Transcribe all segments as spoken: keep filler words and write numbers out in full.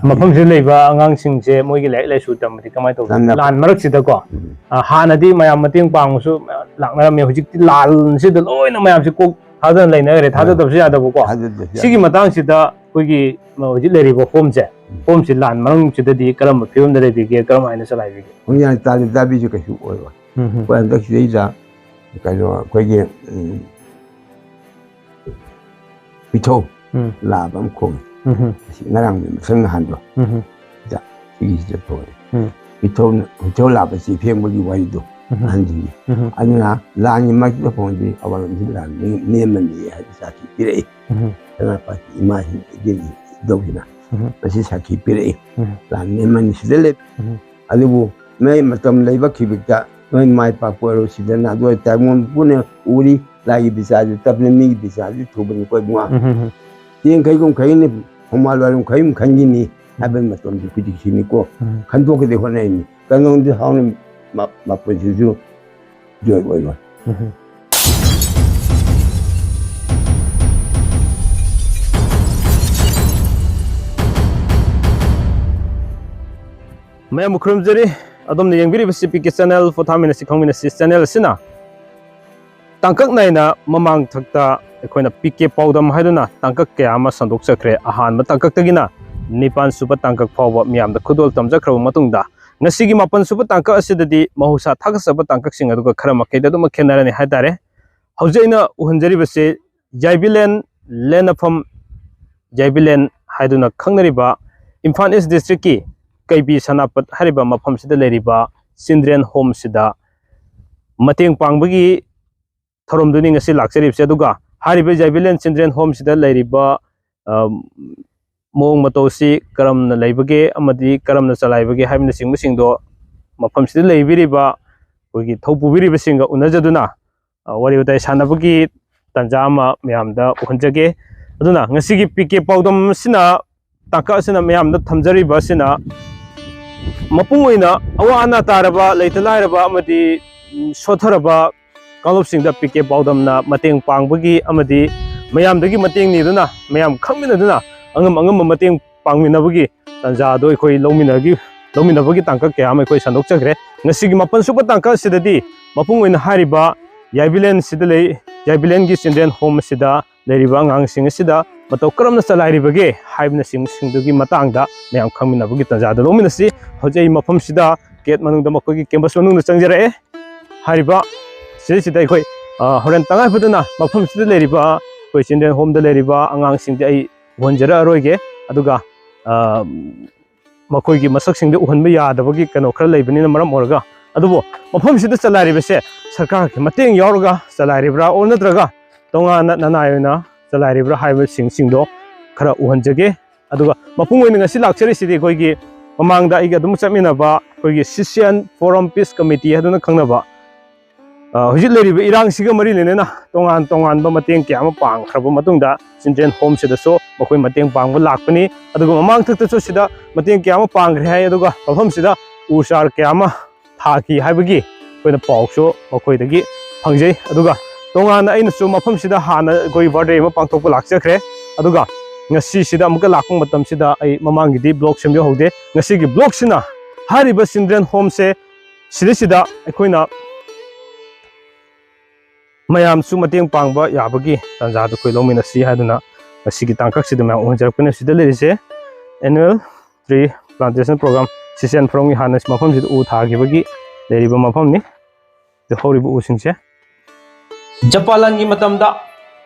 ꯃꯐꯝꯁꯤꯗ ꯂꯩꯕ ꯑꯉꯥꯡꯁꯤꯡꯁꯦ ꯃꯣꯏꯒꯤ ꯂꯥꯏꯔꯤꯛ ꯂꯥꯏꯁꯨ ꯇꯝꯕꯗꯤ ꯀꯃꯥꯏꯅ ꯇꯧꯕ? ꯇꯝꯅꯕ꯫ ꯂꯥꯟ ꯃꯔꯛꯁꯤꯗꯀꯣ, ꯎꯝ꯫ ꯑ, ꯍꯥꯟꯅꯗꯤ ꯃꯌꯥꯝ ꯃꯇꯦꯡ ꯄꯥꯡꯕꯁꯨ ꯂꯥꯛꯅꯔꯝꯃꯦ, ꯍꯧꯖꯤꯛꯇꯤ ꯂꯥꯟꯁꯤꯗ ꯂꯣꯏꯅ ꯃꯌꯥꯝꯁꯦ ꯀꯣꯛ ꯊꯥꯗꯅ ꯂꯩꯅꯈ꯭ꯔꯦ, ꯃꯥꯅꯤ꯫ ꯊꯥꯗꯗꯕꯁꯨ ꯌꯥꯗꯕꯀꯣ꯫ ꯊꯥꯗꯗꯕꯁꯨ ꯁꯤꯒꯤ ꯌꯥꯗꯕ꯫ ꯃꯇꯥꯡꯁꯤꯗ ꯑꯩꯈꯣꯏꯒꯤ ꯍꯧꯖꯤꯛ ꯂꯩꯔꯤꯕ ꯍꯣꯝꯁꯦ, ꯎꯝ꯫ ꯍꯣꯝꯁꯤ ꯂꯥꯟ ꯃꯅꯨꯡꯁꯤꯗꯗꯤ ꯀꯔꯝꯕ ꯐꯤꯕꯝꯗ ꯂꯩꯕꯤꯒꯦ, ꯀꯔꯝꯍꯥꯏꯅ ꯆꯂꯥꯏꯕꯤꯒꯦ? ꯍꯣꯝ ꯌꯥꯝ ꯇꯥꯕꯤ ꯇꯥꯕꯤꯁꯨ ꯀꯩꯁꯨ ꯑꯣꯏꯔꯣꯏ꯫ ꯎꯝ, ꯎꯝ꯫ ꯑꯩꯈꯣꯏ ꯍꯟꯗꯛ ꯁꯤꯗꯩꯗ ꯀꯩꯅꯣ ꯑꯩꯈꯣꯏꯒꯤ, ꯎꯝ, ꯄꯤꯊꯧ ꯎꯝ꯫ ꯂꯥꯕ ꯑꯃ ꯈꯣꯡꯉꯤ꯫ ꯎꯝ꯫ ꯑꯁꯤ ꯉꯔꯥꯡ ꯃꯊꯪ ꯅꯍꯥꯟꯗꯣ꯫ ꯎꯝ꯫ ꯁꯤꯗ, ꯁꯤꯒꯤꯁꯤꯗ ꯊꯣꯛꯑꯦ꯫ ꯎꯝ꯫ ꯄꯤꯊꯧ, ꯄꯤꯊꯧ ꯂꯥꯕ ꯆꯦ ꯐꯦꯡꯕꯒꯤ ꯋꯥꯔꯤꯗꯣ ꯎꯝ꯫ ꯑꯍꯟꯁꯤꯡꯒꯤ꯫ ꯎꯝ꯫ ꯑꯗꯨꯅ ꯂꯥꯟꯒꯤ ꯃꯔꯛꯇ ꯈꯣꯡꯉꯗꯤ ꯑꯋꯥꯡꯂꯝꯁꯤ ꯂꯥꯟ ꯅꯦꯝ-, ꯅꯦꯝꯃꯅꯤ ꯍꯥꯏꯅ ꯁꯥꯈꯤ ꯄꯤꯔꯛꯏ꯫ ꯎꯝ꯫ ꯁꯅꯥꯄꯥꯇꯤ ꯏꯃꯥꯁꯤꯡ ꯏꯕꯦꯟꯁꯤꯡ ꯏꯙꯧꯁꯤꯅ ꯎꯝ꯫ ꯃꯁꯤ ꯁꯥꯈꯤ ꯄꯤꯔꯛꯏ꯫ ꯎꯝ꯫ ꯂꯥꯟ ꯅꯦꯝꯃꯅꯤ ꯁꯤꯗ ꯂꯩ꯫ ꯎꯝ꯫ ꯑꯗꯨꯕꯨ ꯅꯣꯏ ꯃꯇꯝ ꯂꯩꯕ ꯈꯤꯕꯤꯛꯇ ꯅꯣꯏ ꯃꯥꯏ ꯄꯥꯛꯄ ꯑꯣꯏꯔꯣ ꯁꯤꯗꯅ ꯑꯗꯨ ꯑꯣꯏ ꯇꯥꯔꯦ ꯃꯣꯏ ꯄꯨꯟꯅ ꯎꯔꯤ꯫ ꯂꯥꯏꯒꯤ ꯕꯤꯆꯥꯔꯁꯨ ꯇꯞꯅ ꯃꯤꯒꯤ ꯕꯤꯆꯥꯔꯁꯨ ꯊꯨꯕꯅꯤꯀꯣ ꯏꯕꯨꯡꯉꯣ꯫ ꯎꯝ, ꯎꯝ, ꯎꯝ꯫ ꯆꯦꯡ ꯈꯩꯒꯨꯝ ꯈꯩꯅꯤ, ꯍꯨꯃꯥꯜ ꯋꯥꯏꯔꯨꯝ ꯈꯩꯒꯨꯝ ꯈꯟꯈꯤꯅꯤ ꯍꯥꯏꯕꯒꯤ ꯃꯇꯝꯁꯨ ꯍꯧꯖꯤꯛꯁꯤꯅꯤꯀꯣ꯫ ꯎꯝ꯫ ꯈꯟꯗꯣꯛꯀꯗꯤ ꯍꯣꯠꯅꯔꯤꯅꯤ꯫ ꯀꯩꯅꯣꯝꯗꯤ ꯍꯥꯎꯅ ꯃ-, ꯃꯄꯨꯟꯁꯤꯁꯨ ꯖꯣꯏ ꯑꯣꯏꯔꯣꯏ꯫ ꯎꯝ꯫ ꯃꯌꯥꯝꯕꯨ ꯈꯨꯔꯨꯝꯖꯔꯤ꯫ ꯑꯗꯣꯝꯅ ꯌꯦꯡꯕꯤꯔꯤꯕꯁꯤ ꯄꯤ ꯀꯦ ꯆꯦꯅꯦꯜ, ꯄꯣꯊꯥꯃꯤꯟꯅꯁꯤ ꯈꯪꯃꯤꯟꯅꯁꯤ ꯆꯦꯅꯦꯜ ꯑꯁꯤꯅ ꯇꯥꯡꯀꯛ ꯅꯥꯏꯅ ꯃꯃꯥꯡ ꯊꯛꯇ ꯑꯩꯈꯣꯏꯅ ꯄꯤ ꯀꯦ ꯄꯥꯎꯗꯝ ꯍꯥꯏꯗꯨꯅ ꯇꯥꯡꯀꯛ ꯀꯌꯥ ꯑꯃ ꯁꯟꯗꯣꯛꯆꯈ꯭ꯔꯦ꯫ ꯑꯍꯥꯟꯕ ꯇꯥꯡꯀꯛꯇꯒꯤꯅ ꯅꯤꯄꯥꯟ ꯁꯨꯕ ꯇꯥꯡꯀꯛ ꯐꯥꯎꯕ ꯃꯤꯌꯥꯝꯗ ꯈꯨꯗꯣꯜ ꯇꯝꯖꯈ꯭ꯔꯕ ꯃꯇꯨꯡꯗ, ꯉꯁꯤꯒꯤ ꯃꯥꯄꯟ ꯁꯨꯕ ꯇꯥꯡꯀꯛ ꯑꯁꯤꯗꯗꯤ ꯃꯍꯧꯁꯥ ꯊꯥꯒꯠꯆꯕ ꯇꯥꯡꯀꯛꯁꯤꯡ ꯑꯗꯨꯒ ꯈꯔ ꯃꯈꯩꯗ ꯑꯗꯨꯃꯛ ꯈꯦꯠꯅꯔꯅꯤ ꯍꯥꯏꯇꯥꯔꯦ꯫ ꯍꯧꯖꯤꯛ ꯑꯩꯅ ꯎꯍꯟꯖꯔꯤꯕꯁꯤ ꯌꯥꯏꯕꯤꯂꯦꯟ ꯂꯦꯟꯅꯐꯝ, ꯌꯥꯏꯕꯤꯂꯦꯟ ꯍꯥꯏꯗꯨꯅ ꯈꯪꯅꯔꯤꯕ ꯏꯝꯐꯥꯜ ꯏꯁ ꯗꯤꯁꯇ꯭ꯔꯤꯛꯀꯤ ꯀꯩꯕꯤ ꯁꯅꯥꯄꯠ ꯍꯥꯏꯔꯤꯕ ꯃꯐꯝꯁꯤꯗ ꯂꯩꯔꯤꯕ ꯆꯤꯜꯗ꯭ꯔꯦꯟ ꯍꯣꯝꯁꯤꯗ ꯃꯇꯦꯡ ꯄꯥꯡꯕꯒꯤ ꯊꯧꯔꯝꯗꯨꯅꯤ ꯉꯁꯤ ꯂꯥꯛꯆꯔꯤꯕꯁꯦ꯫ ꯑꯗꯨꯒ ꯍꯥꯏꯔꯤꯕ ꯖꯥꯏꯕꯤꯂꯦꯟ ꯆꯤꯜꯗ꯭ꯔꯦꯟ ꯍꯣꯝꯁꯤꯗ ꯂꯩꯔꯤꯕ, ꯑ, ꯃꯑꯣꯡ ꯃꯇꯧꯁꯤ ꯀꯔꯝꯅ ꯂꯩꯕꯒꯦ ꯑꯃꯗꯤ ꯀꯔꯝꯅ ꯆꯂꯥꯏꯕꯒꯦ ꯍꯥꯏꯕꯅꯆꯤꯡꯕꯁꯤꯡꯗꯣ ꯃꯐꯝꯁꯤꯗ ꯂꯩꯕꯤꯔꯤꯕ ꯑꯩꯈꯣꯏꯒꯤ ꯊꯧ ꯄꯨꯕꯤꯔꯤꯕꯁꯤꯡꯒ ꯎꯅꯖꯗꯨꯅ, ꯑ, ꯋꯥꯔꯤ ꯋꯥꯇꯥꯏ ꯁꯥꯟꯅꯕꯒꯤ ꯇꯥꯟꯖꯥ ꯑꯃ ꯃꯌꯥꯝꯗ ꯎꯍꯟꯖꯒꯦ꯫ ꯑꯗꯨꯅ ꯉꯁꯤꯒꯤ ꯄꯤ ꯀꯦ ꯄꯥꯎꯗꯝ ꯑꯁꯤꯅ ꯇꯥꯡꯀꯛ ꯑꯁꯤꯅ ꯃꯌꯥꯝꯗ ꯊꯝꯖꯔꯤꯕ ꯑꯁꯤꯅ ꯃꯄꯨꯡ ꯑꯣꯏꯅ ꯑꯋꯥ ꯑꯅꯥ ꯇꯥꯔꯕ, ꯂꯩꯇ ꯂꯥꯏꯔꯕ ꯑꯃꯗꯤ ꯁꯣꯠꯊꯔꯕ ꯀꯥꯡꯂꯨꯞꯁꯤꯡꯗ ꯄꯤ ꯀꯦ ꯄꯥꯎꯗꯝꯅ ꯃꯇꯦꯡ ꯄꯥꯡꯕꯒꯤ ꯑꯃꯗꯤ ꯃꯌꯥꯝꯗꯒꯤ ꯃꯇꯦꯡ ꯅꯤꯗꯨꯅ, ꯃꯌꯥꯝ ꯈꯪꯃꯤꯟꯅꯗꯨꯅ ꯑꯉꯝ ꯑꯉꯝꯕ ꯃꯇꯦꯡ ꯄꯥꯡꯃꯤꯟꯅꯕꯒꯤ ꯇꯥꯟꯖꯥꯗꯣ ꯑꯩꯈꯣꯏ ꯂꯧꯃꯤꯟꯅꯒꯤ ꯂꯧꯃꯤꯟꯅꯕꯒꯤ ꯇꯥꯡꯀꯛ ꯀꯌꯥ ꯑꯃ ꯑꯩꯈꯣꯏ ꯁꯟꯗꯣꯛꯆꯈ꯭ꯔꯦ꯫ ꯉꯁꯤꯒꯤ ꯃꯥꯄꯟ ꯁꯨꯕ ꯇꯥꯡꯀꯛ ꯑꯁꯤꯗꯗꯤ ꯃꯄꯨꯡ ꯑꯣꯏꯅ ꯍꯥꯏꯔꯤꯕ ꯌꯥꯏꯕꯤꯂꯦꯟꯁꯤꯗ ꯂꯩ, ꯌꯥꯏꯕꯤꯂꯦꯟꯒꯤ ꯆꯤꯜꯗ꯭ꯔꯦꯟ ꯍꯣꯝ ꯑꯁꯤꯗ ꯂꯩꯔꯤꯕ ꯑꯉꯥꯡꯁꯤꯡ ꯑꯁꯤꯗ ꯃꯇꯧ ꯀꯔꯝꯅ ꯆꯂꯥꯏꯔꯤꯕꯒꯦ ꯍꯥꯏꯕꯅꯆꯤꯡꯕꯁꯤꯡꯗꯨꯒꯤ ꯃꯇꯥꯡꯗ ꯃꯌꯥꯝ ꯈꯪꯃꯤꯟꯅꯕꯒꯤ ꯇꯥꯟꯖꯥꯗꯨ ꯂꯧꯃꯤꯟꯅꯁꯤ꯫ ꯍꯧꯖꯤꯛ ꯑꯩ ꯃꯐꯝꯁꯤꯗ ꯒꯦꯠ ꯃꯅꯨꯡꯗ ꯃꯈꯣꯏꯒꯤ ꯀꯦꯝꯄꯁ ꯃꯅꯨꯡꯗ ꯆꯪꯖꯔꯛꯑꯦ꯫ ꯍꯥꯏꯔꯤꯕ ꯁꯤꯗꯩꯁꯤꯗ ꯑꯩꯈꯣꯏ, ꯑ, ꯍꯣꯔꯦꯟ ꯇꯉꯥꯏ ꯐꯗꯅ ꯃꯐꯝꯁꯤꯗ ꯂꯩꯔꯤꯕ ꯑꯩꯈꯣꯏ ꯆꯤꯜꯗ꯭ꯔꯦꯟ ꯍꯣꯝꯗ ꯂꯩꯔꯤꯕ ꯑꯉꯥꯡꯁꯤꯡꯗꯤ ꯑꯩ ꯎꯍꯟꯖꯔꯛꯑꯔꯣꯏꯒꯦ꯫ ꯑꯗꯨꯒ, ꯑ, ꯃꯈꯣꯏꯒꯤ ꯃꯁꯛꯁꯤꯡꯗꯤ ꯎꯍꯟꯕ ꯌꯥꯗꯕꯒꯤ ꯀꯩꯅꯣ ꯈꯔ ꯂꯩꯕꯅꯤꯅ ꯃꯔꯝ ꯑꯣꯏꯔꯒ, ꯑꯗꯨꯕꯨ ꯃꯐꯝꯁꯤꯗ ꯆꯂꯥꯏꯔꯤꯕꯁꯦ ꯁꯔꯀꯥꯔꯒꯤ ꯃꯇꯦꯡ ꯌꯥꯎꯔꯒ ꯆꯂꯥꯏꯔꯤꯕ꯭ꯔꯥ, ꯑꯣꯔ ꯅꯠꯇ꯭ꯔꯒ ꯇꯣꯉꯥꯟꯅ ꯅꯅꯥꯏ ꯑꯣꯏꯅ ꯆꯂꯥꯏꯔꯤꯕ꯭ꯔꯥ ꯍꯥꯏꯕꯁꯤꯡꯁꯤꯡꯗꯣ ꯈꯔ ꯎꯍꯟꯖꯒꯦ꯫ ꯑꯗꯨꯒ ꯃꯄꯨꯡ ꯑꯣꯏꯅ ꯉꯁꯤ ꯂꯥꯛꯆꯔꯤꯁꯤꯗꯤ ꯑꯩꯈꯣꯏꯒꯤ ꯃꯃꯥꯡꯗ ꯑꯩꯒ ꯑꯗꯨꯝ ꯆꯠꯃꯤꯟꯅꯕ ꯑꯩꯈꯣꯏꯒꯤ ꯁꯤꯁꯤꯌꯥꯟ ꯐꯣꯔꯝ ꯄꯤꯁ ꯀꯃꯤꯇꯤ ꯍꯥꯏꯗꯨꯅ ꯈꯪꯅꯕ, ꯑ, ꯍꯧꯖꯤꯛ ꯂꯩꯔꯤꯕ ꯏꯔꯥꯡꯁꯤꯒ ꯃꯔꯤ ꯂꯩꯅꯅ ꯇꯣꯉꯥꯟ ꯇꯣꯉꯥꯟꯕ ꯃꯇꯦꯡ ꯀꯌꯥ ꯑꯃ ꯄꯥꯡꯈ꯭ꯔꯕ ꯃꯇꯨꯡꯗ ꯆꯤꯜꯗ꯭ꯔꯦꯟ ꯍꯣꯝꯁꯤꯗꯁꯨ ꯃꯈꯣꯏ ꯃꯇꯦꯡ ꯄꯥꯡꯕ ꯂꯥꯛꯄꯅꯤ꯫ ꯑꯗꯨꯒ ꯃꯃꯥꯡꯊꯛꯇꯁꯨ ꯁꯤꯗ ꯃꯇꯦꯡ ꯀꯌꯥ ꯑꯃ ꯄꯥꯡꯈ꯭ꯔꯦ ꯍꯥꯏ꯫ ꯑꯗꯨꯒ ꯃꯐꯝꯁꯤꯗ ꯎ ꯆꯥꯔ ꯀꯌꯥ ꯑꯃ ꯊꯥꯈꯤ ꯍꯥꯏꯕꯒꯤ ꯑꯩꯈꯣꯏꯅ ꯄꯥꯎꯁꯨ ꯃꯈꯣꯏꯗꯒꯤ ꯐꯪꯖꯩ꯫ ꯑꯗꯨꯒ ꯇꯣꯉꯥꯟꯅ ꯑꯩꯅꯁꯨ ꯃꯐꯝꯁꯤꯗ ꯍꯥꯟꯅ ꯑꯩꯈꯣꯏ ꯕꯥꯔꯗꯦ ꯑꯃ ꯄꯥꯡꯊꯣꯛꯄ ꯂꯥꯛꯆꯈ꯭ꯔꯦ꯫ ꯑꯗꯨꯒ ꯉꯁꯤꯁꯤꯗ ꯑꯃꯨꯛꯀ ꯂꯥꯛꯄ ꯃꯇꯝꯁꯤꯗ ꯑꯩ ꯃꯃꯥꯡꯒꯤꯗꯤ ꯕ꯭ꯂꯣꯛ ꯁꯦꯝꯖꯍꯧꯗꯦ꯫ ꯉꯁꯤꯒꯤ ꯕ꯭ꯂꯣꯛꯁꯤꯅ ꯍꯥꯏꯔꯤꯕ ꯆꯤꯜꯗ꯭ꯔꯦꯟ ꯍꯣꯝꯁꯦ ꯁꯤꯗꯩꯁꯤꯗ ꯑꯩꯈꯣꯏꯅ ꯃꯌꯥꯝꯁꯨ ꯃꯇꯦꯡ ꯄꯥꯡꯕ ꯌꯥꯕꯒꯤ ꯇꯥꯟꯖꯥꯗꯨ ꯑꯩꯈꯣꯏ ꯂꯧꯃꯤꯟꯅꯁꯤ ꯍꯥꯏꯗꯨꯅ ꯉꯁꯤꯒꯤ ꯇꯥꯡꯀꯛꯁꯤꯗ ꯃꯌꯥꯝ ꯎꯍꯟꯖꯔꯛꯄꯅꯤ꯫ ꯁꯤꯗ ꯂꯩꯔꯤꯁꯦ ꯑꯦꯅꯨꯋꯦꯜ ꯇ꯭ꯔꯤ ꯄ꯭ꯂꯥꯟꯇꯦꯁꯟ ꯄ꯭ꯔꯣꯒ꯭ꯔꯥꯝ, ꯁꯤꯁꯤꯌꯥꯟ ꯐꯣꯔꯝꯒꯤ ꯍꯥꯟꯅ ꯃꯐꯝꯁꯤꯗ ꯎ ꯊꯥꯈꯤꯕꯒꯤ ꯂꯩꯔꯤꯕ ꯃꯐꯝꯅꯤ꯫ ꯁꯤꯗ ꯍꯧꯔꯤꯕ ꯎꯁꯤꯡꯁꯦ ꯖꯄꯥꯟ ꯂꯥꯟꯒꯤ ꯃꯇꯝꯗ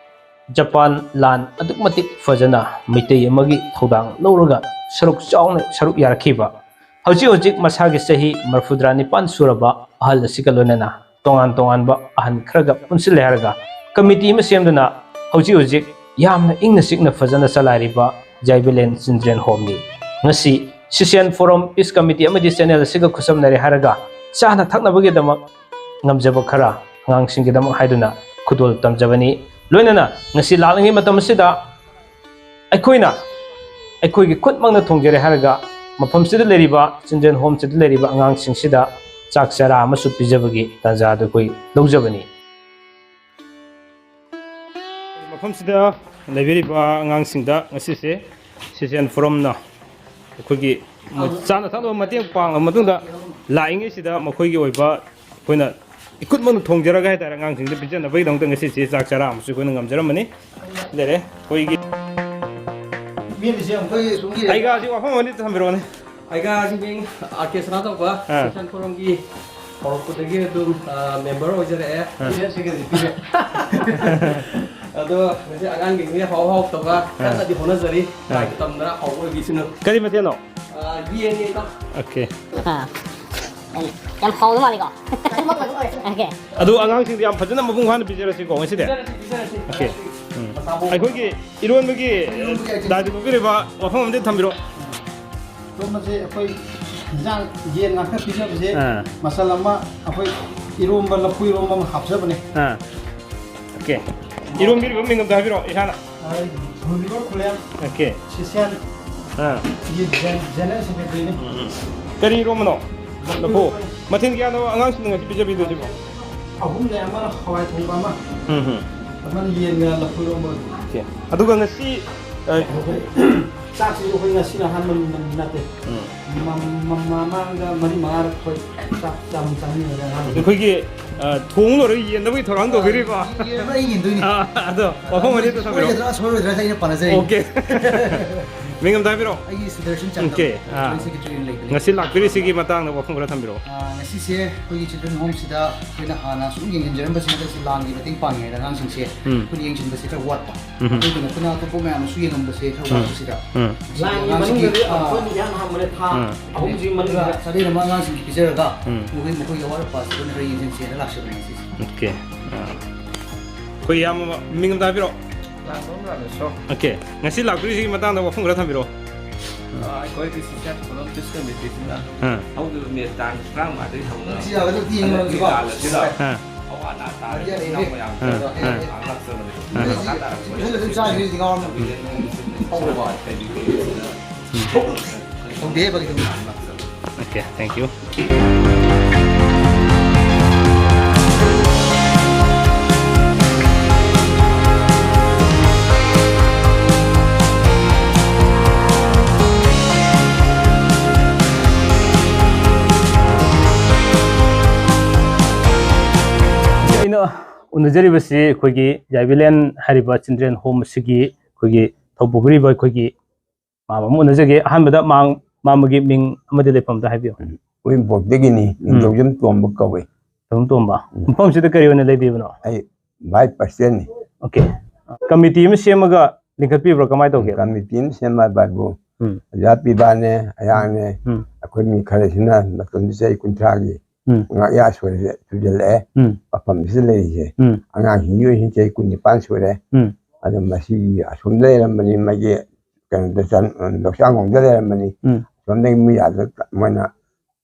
ꯖꯄꯥꯟ ꯂꯥꯟ ꯑꯗꯨꯛꯀꯤ ꯃꯇꯤꯛ ꯐꯖꯅ ꯃꯤꯇꯩ ꯑꯃꯒꯤ ꯊꯧꯗꯥꯡ ꯂꯧꯔꯒ ꯁꯔꯨꯛ ꯆꯥꯎꯅ ꯁꯔꯨꯛ ꯌꯥꯔꯛꯈꯤꯕ, ꯍꯧꯖꯤꯛ ꯍꯧꯖꯤꯛ ꯃꯁꯥꯒꯤ ꯆꯍꯤ ꯃꯔꯐꯨꯇꯔꯥ ꯅꯤꯄꯥꯟ ꯁꯨꯔꯕ ꯑꯍꯜ ꯑꯁꯤꯒ ꯂꯣꯏꯅꯅ ꯇꯣꯉꯥꯟ ꯇꯣꯉꯥꯟꯕ ꯑꯍꯟ ꯈꯔꯒ ꯄꯨꯟꯁꯤꯜꯂꯦ ꯍꯥꯏꯔꯒ ꯀꯃꯤꯇꯤ ꯑꯃ ꯁꯦꯝꯗꯨꯅ ꯍꯧꯖꯤꯛ ꯍꯧꯖꯤꯛ ꯌꯥꯝꯅ ꯏꯪꯅ ꯆꯤꯛꯅ ꯐꯖꯅ ꯆꯂꯥꯏꯔꯤꯕ ꯖꯥꯏꯕꯤꯂꯦꯟ ꯆꯤꯜꯗ꯭ꯔꯦꯟ ꯍꯣꯝꯅꯤ꯫ ꯉꯁꯤ ꯁꯤꯁꯤꯌꯥꯟ ꯐꯣꯔꯝ ꯄꯤꯁ ꯀꯃꯤꯇꯤ ꯑꯃꯗꯤ ꯆꯦꯅꯦꯜ ꯑꯁꯤꯒ ꯈꯨꯠꯁꯝꯅꯔꯦ ꯍꯥꯏꯔꯒ ꯆꯥꯅ ꯊꯛꯅꯕꯒꯤꯗꯃꯛ ꯉꯝꯖꯕ ꯈꯔ ꯑꯉꯥꯡꯁꯤꯡꯒꯤꯗꯃꯛ ꯍꯥꯏꯗꯨꯅ ꯈꯨꯗꯣꯜ ꯇꯝꯖꯕꯅꯤ꯫ ꯂꯣꯏꯅꯅ ꯉꯁꯤ ꯂꯥꯛꯂꯤꯉꯩ ꯃꯇꯝ ꯑꯁꯤꯗ ꯑꯩꯈꯣꯏꯅ ꯑꯩꯈꯣꯏꯒꯤ ꯈꯨꯠꯃꯛꯅ ꯊꯣꯡꯖꯔꯦ ꯍꯥꯏꯔꯒ ꯃꯐꯝꯁꯤꯗ ꯂꯩꯔꯤꯕ ꯆꯤꯜꯗ꯭ꯔꯦꯟ ꯍꯣꯝꯁꯤꯗ ꯂꯩꯔꯤꯕ ꯑꯉꯥꯡꯁꯤꯡꯁꯤꯗ ꯆꯥꯛ ꯆꯔꯥ ꯑꯃꯁꯨ ꯄꯤꯖꯕꯒꯤ ꯇꯥꯟꯖꯥ ꯑꯗꯨ ꯑꯩꯈꯣꯏ ꯂꯧꯖꯕꯅꯤ꯫ ꯃꯐꯝꯁꯤꯗ ꯂꯩꯕꯤꯔꯤꯕ ꯑꯉꯥꯡꯁꯤꯡꯗ ꯉꯁꯤꯁꯦ ꯁꯤꯁꯤꯌꯥꯟ ꯐꯣꯔꯝꯅ ꯑꯩꯈꯣꯏꯒꯤ ꯆꯥꯅ ꯊꯛꯅꯕ ꯃꯇꯦꯡ ꯄꯥꯡꯂꯕ ꯃꯇꯨꯡꯗ, ꯂꯥꯛꯏꯉꯩꯁꯤꯗ ꯃꯈꯣꯏꯒꯤ ꯑꯣꯏꯕ ꯑꯩꯈꯣꯏꯅ ꯏꯈꯨꯠꯃꯛꯅ ꯊꯣꯡꯖꯔꯒ ꯍꯥꯏꯇꯥꯔꯦ, ꯑꯉꯥꯡꯁꯤꯡꯗ ꯄꯤꯖꯅꯕꯒꯤꯗꯃꯛꯇ ꯉꯁꯤꯁꯦ ꯆꯥꯛ ꯆꯔꯥ ꯑꯃꯁꯨ ꯑꯩꯈꯣꯏꯅ ꯉꯝꯖꯔꯝꯕꯅꯤ꯫ ꯂꯩꯔꯦ ꯑꯩꯈꯣꯏꯒꯤ ꯃꯤꯑꯣꯏꯁꯦ ꯑꯩꯈꯣꯏ ꯁꯣꯝꯒꯤ ꯑꯩꯒꯥꯁꯤ ꯋꯥꯐꯝ ꯑꯃꯗꯤ ꯊꯝꯕꯤꯔꯛꯑꯣꯅꯦ꯫ ꯑꯩꯒꯥꯁꯤ ꯃꯤꯡ ꯑꯥꯔ ꯀꯦ ꯁꯅꯥꯇꯣꯝꯕ, ꯑꯥ꯫ ꯁꯦꯟ ꯈꯨꯔꯝꯒꯤ ꯍꯧꯔꯛꯄꯗꯒꯤ ꯑꯗꯨꯝ, ꯑꯥ, ꯃꯦꯝꯕꯔ ꯑꯣꯏꯖꯔꯛꯑꯦ꯫ ꯑꯥ꯫ ꯁꯤꯗ ꯁꯤꯒꯗꯤ ꯄꯤꯔꯦ꯫ ꯑꯗꯣ ꯉꯁꯤ ꯑꯉꯥꯡꯁꯤꯡꯁꯦ ꯍꯥꯎ ꯍꯥꯎꯇꯕ ꯑꯥ꯫ ꯀꯟꯅꯗꯤ ꯍꯣꯠꯅꯖꯔꯤ꯫ ꯑꯥ꯫ ꯂꯥꯏ ꯇꯝꯗꯅ ꯍꯥꯎꯕ ꯑꯣꯏꯕꯤꯁꯅꯨ꯫ ꯀꯔꯤ ꯃꯊꯦꯜꯅꯣ? ꯑꯥ, ꯌꯦꯟꯅꯦ, ꯏꯇꯥꯎ꯫ ꯑꯣꯀꯦ꯫ ꯑꯥ꯫ ꯌꯥꯝ, ꯌꯥꯝ ꯍꯥꯎꯗꯧ ꯃꯥꯜꯂꯤꯀꯣ? ꯑꯣꯀꯦ꯫ ꯑꯗꯨ ꯑꯉꯥꯡꯁꯤꯡꯗꯤ ꯌꯥꯝ ꯐꯖꯅ ꯃꯄꯨꯡ ꯐꯥꯅ ꯄꯤꯖꯔꯁꯤꯀꯣ ꯉꯁꯤꯗꯤ? ꯄꯤꯖꯔꯁꯤ, ꯄꯤꯖꯔꯁꯤ꯫ ꯑꯣꯀꯦ꯫ ꯎꯝ꯫ ꯃꯁꯥ ꯃꯎ꯫ ꯑꯩꯈꯣꯏꯒꯤ ꯏꯔꯣꯟꯕꯒꯤ ꯏꯔꯣꯟꯕꯒꯤ item ꯗꯥꯏꯇ ꯂꯧꯕꯤꯔꯤꯕ ꯋꯥꯐꯝ ꯑꯃꯗꯤ ꯊꯝꯕꯤꯔꯣ꯫ ꯏꯔꯣꯟꯕꯁꯦ ꯑꯩꯈꯣꯏ ꯏꯟꯖꯥꯡ ꯌꯦꯟ ꯉꯥꯛꯇ ꯄꯤꯖꯕꯁꯦ ꯑꯥ꯫ ꯃꯆꯜ ꯑꯃ ꯑꯩꯈꯣꯏ ꯏꯔꯣꯝꯕ, ꯂꯐꯨ ꯏꯔꯣꯝꯕ ꯑꯃ ꯍꯥꯞꯆꯕꯅꯦ꯫ ꯑꯥ꯫ ꯑꯣꯀꯦ꯫ ꯏꯔꯣꯝꯕꯤꯔꯤꯕ ꯃꯤꯡ ꯑꯝꯇ ꯍꯥꯏꯕꯤꯔꯛꯑꯣ, ꯏꯁꯥꯅ꯫ ꯑꯥ, ꯒꯨꯂꯤꯚꯔ ꯈꯨꯂꯦꯝ꯫ ꯑꯣꯀꯦ꯫ ꯁꯤꯁꯦꯟ꯫ ꯑꯥ꯫ ꯒꯤ ꯖꯦꯟ-, ꯖꯦꯅꯔꯦꯜ ꯁꯦꯀ꯭ꯔꯦꯇꯔꯤꯅꯤ꯫ ꯎꯝ, ꯎꯝ꯫ ꯀꯔꯤ ꯏꯔꯣꯝꯕꯅꯣ? ꯂꯐꯨ ꯂꯐꯨ꯫ ꯏꯔꯣꯝꯕꯅꯤ꯫ ꯃꯊꯦꯜ ꯀꯌꯥꯅꯣ ꯑꯉꯥꯡꯁꯤꯡꯅ ꯉꯁꯤ ꯄꯤꯖꯕꯤꯗꯣꯏꯁꯤꯕꯣ? ꯑꯍꯨꯝꯅꯦ, ꯑꯃꯅ ꯍꯋꯥꯏ ꯊꯣꯡꯕ ꯑꯃ, ꯎꯝ, ꯎꯝ꯫ ꯑꯃꯅ ꯌꯦꯟꯒ ꯂꯐꯨ ꯏꯔꯣꯝꯕ꯫ ꯑꯣꯀꯦ꯫ ꯑꯗꯨꯒ ꯉꯁꯤ, ꯑ, ꯆꯥꯛꯁꯤꯁꯨ ꯑꯩꯈꯣꯏ ꯉꯁꯤꯅ ꯑꯍꯥꯟꯕ ꯅꯠꯇꯦ꯫ ꯎꯝ꯫ ꯃ-, ꯃ-, ꯃꯃꯥꯡꯗ ꯃꯔꯤ ꯃꯉꯥꯔꯛ ꯑꯩꯈꯣꯏ ꯆꯥꯛ ꯆꯥꯃꯤ-, ꯆꯥꯃꯤꯟꯅꯔꯦ ꯑꯉꯥꯡꯁꯤꯡ꯫ ꯑꯩꯈꯣꯏꯒꯤ, ꯑ, ꯊꯣꯡ ꯂꯣꯏꯔꯒ ꯌꯦꯟꯗꯕꯒꯤ ꯊꯧꯔꯥꯡ ꯇꯧꯕꯤꯔꯤꯀꯣ? ꯌꯦꯟꯕ ꯑꯩ ꯌꯦꯟꯗꯣꯏꯅꯤ꯫ ꯑ, ꯑꯗꯣ ꯋꯥꯐꯝ ꯑꯅꯤꯗ ꯊꯝꯕꯤꯔꯣ꯫ ꯁꯣꯏꯒꯗ꯭ꯔꯥ ꯁꯣꯏꯔꯣꯏꯗ꯭ꯔꯥ ꯑꯩꯅ ꯄꯥꯅꯖꯔꯤꯅꯤ꯫ ꯑꯣꯀꯦ꯫ ꯃꯤꯡ ꯑꯝꯇ ꯍꯥꯏꯕꯤꯔꯣ꯫ ꯑꯩꯒꯤ ꯁꯨꯗꯔꯁꯟ ꯆꯟꯗ꯭ꯔ, ꯑꯣꯀꯦ, ꯑꯥ꯫ ꯖꯣꯏꯟ ꯁꯦꯀ꯭ꯔꯦꯇꯔꯤ ꯑꯣꯏꯅ ꯂꯩꯕꯅꯤ꯫ ꯉꯁꯤ ꯂꯥꯛꯄꯤꯔꯤꯁꯤꯒꯤ ꯃꯇꯥꯡꯗ ꯋꯥꯐꯝ ꯈꯔ ꯊꯝꯕꯤꯔꯛꯑꯣ꯫ ꯑꯥ, ꯉꯁꯤꯁꯦ ꯑꯩꯈꯣꯏꯒꯤ ꯆꯤꯜꯗ꯭ꯔꯦꯟ ꯍꯣꯝꯁꯤꯗ ꯑꯩꯈꯣꯏꯅ ꯍꯥꯟꯅ ꯁꯨꯝ ꯌꯦꯡꯁꯤꯟꯖꯔꯝꯕꯁꯤꯡ ꯍꯟꯗꯛꯁꯤ ꯂꯥꯟꯒꯤ ꯃꯇꯦꯡ ꯄꯥꯡꯉꯤꯉꯩꯗ ꯑꯉꯥꯡꯁꯤꯡꯁꯦ ꯎꯝ꯫ ꯑꯩꯈꯣꯏꯅ ꯌꯦꯡꯁꯤꯟꯕꯁꯦ ꯈꯔ ꯋꯥꯠꯄ꯫ ꯎꯝ꯫ ꯑꯗꯨꯒ ꯅꯠꯇꯅ ꯑꯇꯣꯞꯄ ꯃꯌꯥꯝ ꯑꯃꯁꯨ ꯌꯦꯡꯉꯝꯕꯁꯦ ꯈꯔ ꯎꯝ꯫ ꯋꯥꯠꯄꯁꯤꯗ ꯎꯝ꯫ ꯂꯥꯟꯒꯤ ꯑꯉꯥꯡꯁꯤꯡꯒꯤ, ꯃꯅꯨꯡꯗꯗꯤ ꯑꯥ, ꯑꯩꯈꯣꯏꯅ ꯏꯍꯥꯟ ꯍꯥꯟꯕꯅꯦ, ꯊꯥ ꯎꯝ꯫ ꯑꯍꯨꯝꯁꯤꯒꯤ ꯃꯅꯨꯡꯗ꯫ ꯑꯗꯨꯒ ꯆꯥꯔꯦꯟ ꯑꯃ ꯑꯉꯥꯡꯁꯤꯡꯒꯤ ꯄꯤꯖꯔꯒ ꯎꯝ꯫ ꯃꯈꯣꯏ, ꯃꯈꯣꯏꯒꯤ ꯑꯋꯥꯠ ꯑꯄꯥꯁꯤꯗ ꯑꯣꯏꯅ ꯈꯔ ꯌꯦꯡꯁꯤꯟꯁꯦꯅ ꯂꯥꯛꯆꯕꯅꯦ ꯉꯁꯤꯁꯦ꯫ ꯑꯣꯀꯦ꯫ ꯑꯥ꯫ ꯑꯩꯈꯣꯏ ꯏꯌꯥꯝꯕ ꯑꯃ, ꯃꯤꯡ ꯑꯝꯇ ꯍꯥꯏꯕꯤꯔꯛꯑꯣ꯫ ꯂꯥꯡꯕꯝ ꯔꯥꯃꯦꯁꯣꯔ꯫ ꯑꯣꯀꯦ꯫ ꯉꯁꯤ ꯂꯥꯛꯄꯤꯔꯤꯁꯤꯒꯤ ꯃꯇꯥꯡꯗ ꯋꯥꯐꯝ ꯈꯔ ꯊꯝꯕꯤꯔꯛꯑꯣ꯫ ꯑ, ꯑꯩꯈꯣꯏꯒꯤ ꯁꯤꯁꯇꯔ ꯐꯣꯔꯝ ꯄꯤꯁ ꯀꯃꯤꯇꯤꯁꯤꯅ ꯑꯥ꯫ ꯍꯧꯈꯤꯕ ꯃꯦ ꯇꯥꯡ ꯇꯔꯥꯃꯉꯥꯗꯒꯤ ꯍꯧꯅ ꯁꯤ ꯌꯥꯔꯒꯗꯤ ꯍꯟꯗꯛꯀꯤ ꯌꯦꯡꯉꯨꯔꯁꯤꯀꯣ꯫ ꯂꯥꯜ ꯑꯁꯤꯗ ꯑꯥ꯫ ꯑꯋꯥ ꯑꯅꯥ ꯇꯥꯔꯤꯕ ꯌꯥꯔꯦ, ꯏꯅꯥꯎ ꯌꯥꯔꯦ꯫ ꯃꯌꯥꯝꯁꯤꯗ ꯑꯥ, ꯑꯥ꯫ ꯉꯥꯡꯂꯛꯆꯕꯅꯤ꯫ ꯑꯥ꯫ ꯃꯈꯥ ꯇꯥꯔꯛꯄ ꯏꯊꯟꯗ ꯑꯗꯨꯝ ꯆꯥꯈꯤꯕꯁꯤꯗꯤ ꯉꯥꯎꯔꯝꯃꯅꯤ꯫ ꯍꯧꯕ ꯀꯩ ꯀꯩ ꯇꯧꯕꯤꯌꯨ꯫ ꯇꯧꯗꯦ, ꯐꯥꯒꯤ ꯇꯧꯕꯅꯤ꯫ Okay, thank you. ꯎꯅꯖꯔꯤꯕꯁꯤ ꯑꯩꯈꯣꯏꯒꯤ ꯌꯥꯏꯕꯤꯂꯦꯟ ꯍꯥꯏꯔꯤꯕ ꯆꯤꯜꯗ꯭ꯔꯦꯟ ꯍꯣꯝ ꯑꯁꯤꯒꯤ ꯑꯩꯈꯣꯏꯒꯤ ꯊꯧꯄꯨꯕꯤꯔꯤꯕ ꯑꯩꯈꯣꯏꯒꯤ ꯃꯥꯝꯃ ꯑꯃ ꯎꯅꯖꯒꯦ꯫ ꯑꯍꯥꯟꯕꯗ ꯃꯥꯝ-, ꯃꯥꯝꯃꯒꯤ ꯃꯤꯡ ꯑꯃꯗꯤ ꯂꯩꯐꯝꯗ ꯍꯥꯏꯕꯤꯌꯨ꯫ ꯎꯔꯤꯄꯣꯛꯇꯒꯤꯅꯤ, ꯎꯝ꯫ ꯅꯤꯡꯊꯧꯖꯝ ꯇꯣꯝꯕ ꯀꯧꯏ꯫ ꯅꯤꯡꯊꯧꯖꯝ ꯇꯣꯝꯕ꯫ ꯎꯝ꯫ ꯃꯐꯝꯁꯤꯗ ꯀꯔꯤ ꯑꯣꯏꯅ ꯂꯩꯕꯤꯕꯅꯣ? ꯑꯩ ꯚꯥꯏꯁ ꯄ꯭ꯔꯁꯤꯗꯦꯟꯅꯤ꯫ ꯑꯣꯀꯦ꯫ ꯀꯃꯤꯇꯤ ꯑꯃ ꯁꯦꯝꯃꯒ ꯂꯤꯡꯈꯠꯄꯤꯕ꯭ꯔꯥ, ꯀꯃꯥꯏꯅ ꯇꯧꯒꯦ? ꯀꯃꯤꯇꯤ ꯑꯃ ꯁꯦꯝꯕ ꯍꯥꯏꯕꯨ ꯎꯝ꯫ ꯑꯣꯖꯥ ꯄꯤꯕꯥꯅꯦ, ꯑꯩꯍꯥꯛꯅꯦ, ꯎꯝ꯫ ꯑꯩꯈꯣꯏ ꯃꯤ ꯈꯔꯁꯤꯅ ꯃꯇꯝꯗꯨꯗ ꯆꯍꯤ ꯀꯨꯟꯊ꯭ꯔꯥꯒꯤ ꯎꯝ꯫ ꯉꯥꯌꯥ ꯁꯣꯏꯔꯦ, ꯁꯨꯖꯜꯂꯛꯑꯦ꯫ ꯎꯝ꯫ ꯃꯐꯝꯁꯤꯗ ꯂꯩꯔꯤꯁꯦ ꯎꯝ꯫ ꯑꯉꯥꯡꯁꯤꯡꯒꯤ ꯑꯣꯏꯅ ꯆꯍꯤ ꯀꯨꯟꯅꯤꯄꯥꯟ ꯁꯨꯔꯦ꯫ ꯎꯝ꯫ ꯑꯗꯣ ꯃꯁꯤ ꯑꯁꯣꯝꯗ ꯂꯩꯔꯝꯕꯅꯤ, ꯃꯥꯒꯤ ꯀꯩꯅꯣꯗ ꯆꯟ-, ꯂꯧꯁꯥꯡꯈꯣꯡꯗ ꯂꯩꯔꯝꯕꯅꯤ꯫ ꯎꯝ꯫ ꯑꯁꯣꯝꯗꯒꯤ ꯃꯤ ꯌꯥꯗ ꯃꯣꯏꯅ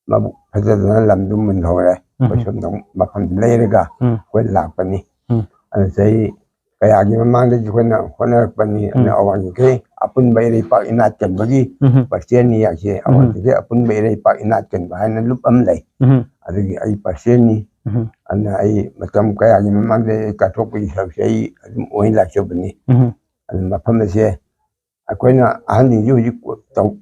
ꯃꯕꯨꯛ ꯐꯖꯗꯅ ꯂꯝꯗꯨ ꯃꯨꯟꯍꯧꯔꯦ꯫ ꯎꯝ꯫ ꯑꯩꯈꯣꯏ ꯁꯣꯝꯗ ꯃꯐꯝꯗꯨ ꯂꯩꯔꯒ ꯎꯝ꯫ ꯑꯩꯈꯣꯏ ꯂꯥꯛꯄꯅꯤ꯫ ꯎꯝ꯫ ꯑꯗꯨ ꯆꯍꯤ ꯀꯌꯥꯒꯤ ꯃꯃꯥꯡꯗꯒꯤ ꯑꯩꯈꯣꯏꯅ ꯍꯣꯠꯅꯔꯛꯄꯅꯤ꯫ ꯑꯗꯨꯅ ꯎꯝ꯫ ꯑꯋꯥꯡ ꯆꯤꯡꯈꯩ ꯑꯄꯨꯟꯕ ꯏꯔꯩꯄꯥꯛ ꯏꯅꯥꯠ ꯀꯟꯕꯒꯤ ꯎꯝ꯫ ꯄ꯭ꯔꯁꯤꯗꯦꯟꯅꯤ ꯍꯥꯏꯁꯦ꯫ ꯎꯝ꯫ ꯑꯋꯥꯡ ꯆꯤꯡꯈꯩ ꯑꯄꯨꯟꯕ ꯏꯔꯩꯄꯥꯛ ꯏꯅꯥꯠ ꯀꯟꯕ ꯍꯥꯏꯅ ꯂꯨꯞ ꯑꯃ ꯂꯩ꯫ ꯎꯝ꯫ ꯑꯗꯨꯒꯤ ꯑꯩ ꯄ꯭ꯔꯁꯤꯗꯦꯟꯅꯤ꯫ ꯎꯝ꯫ ꯑꯗꯨꯅ ꯑꯩ ꯃꯇꯝ ꯀꯌꯥꯒꯤ ꯃꯃꯥꯡꯗ ꯑꯩ ꯀꯠꯊꯣꯛꯄꯒꯤ ꯁꯔꯨꯛꯁꯦ ꯑꯩ ꯑꯗꯨꯝ ꯑꯣꯏ ꯂꯥꯛꯆꯕꯅꯤ꯫ ꯎꯝ꯫ ꯑꯗꯨ ꯃꯐꯝ ꯑꯁꯦ ꯑꯩꯈꯣꯏꯅ ꯑꯍꯟꯁꯤꯡꯁꯨ ꯍꯧꯖꯤꯛ ꯇꯧ-,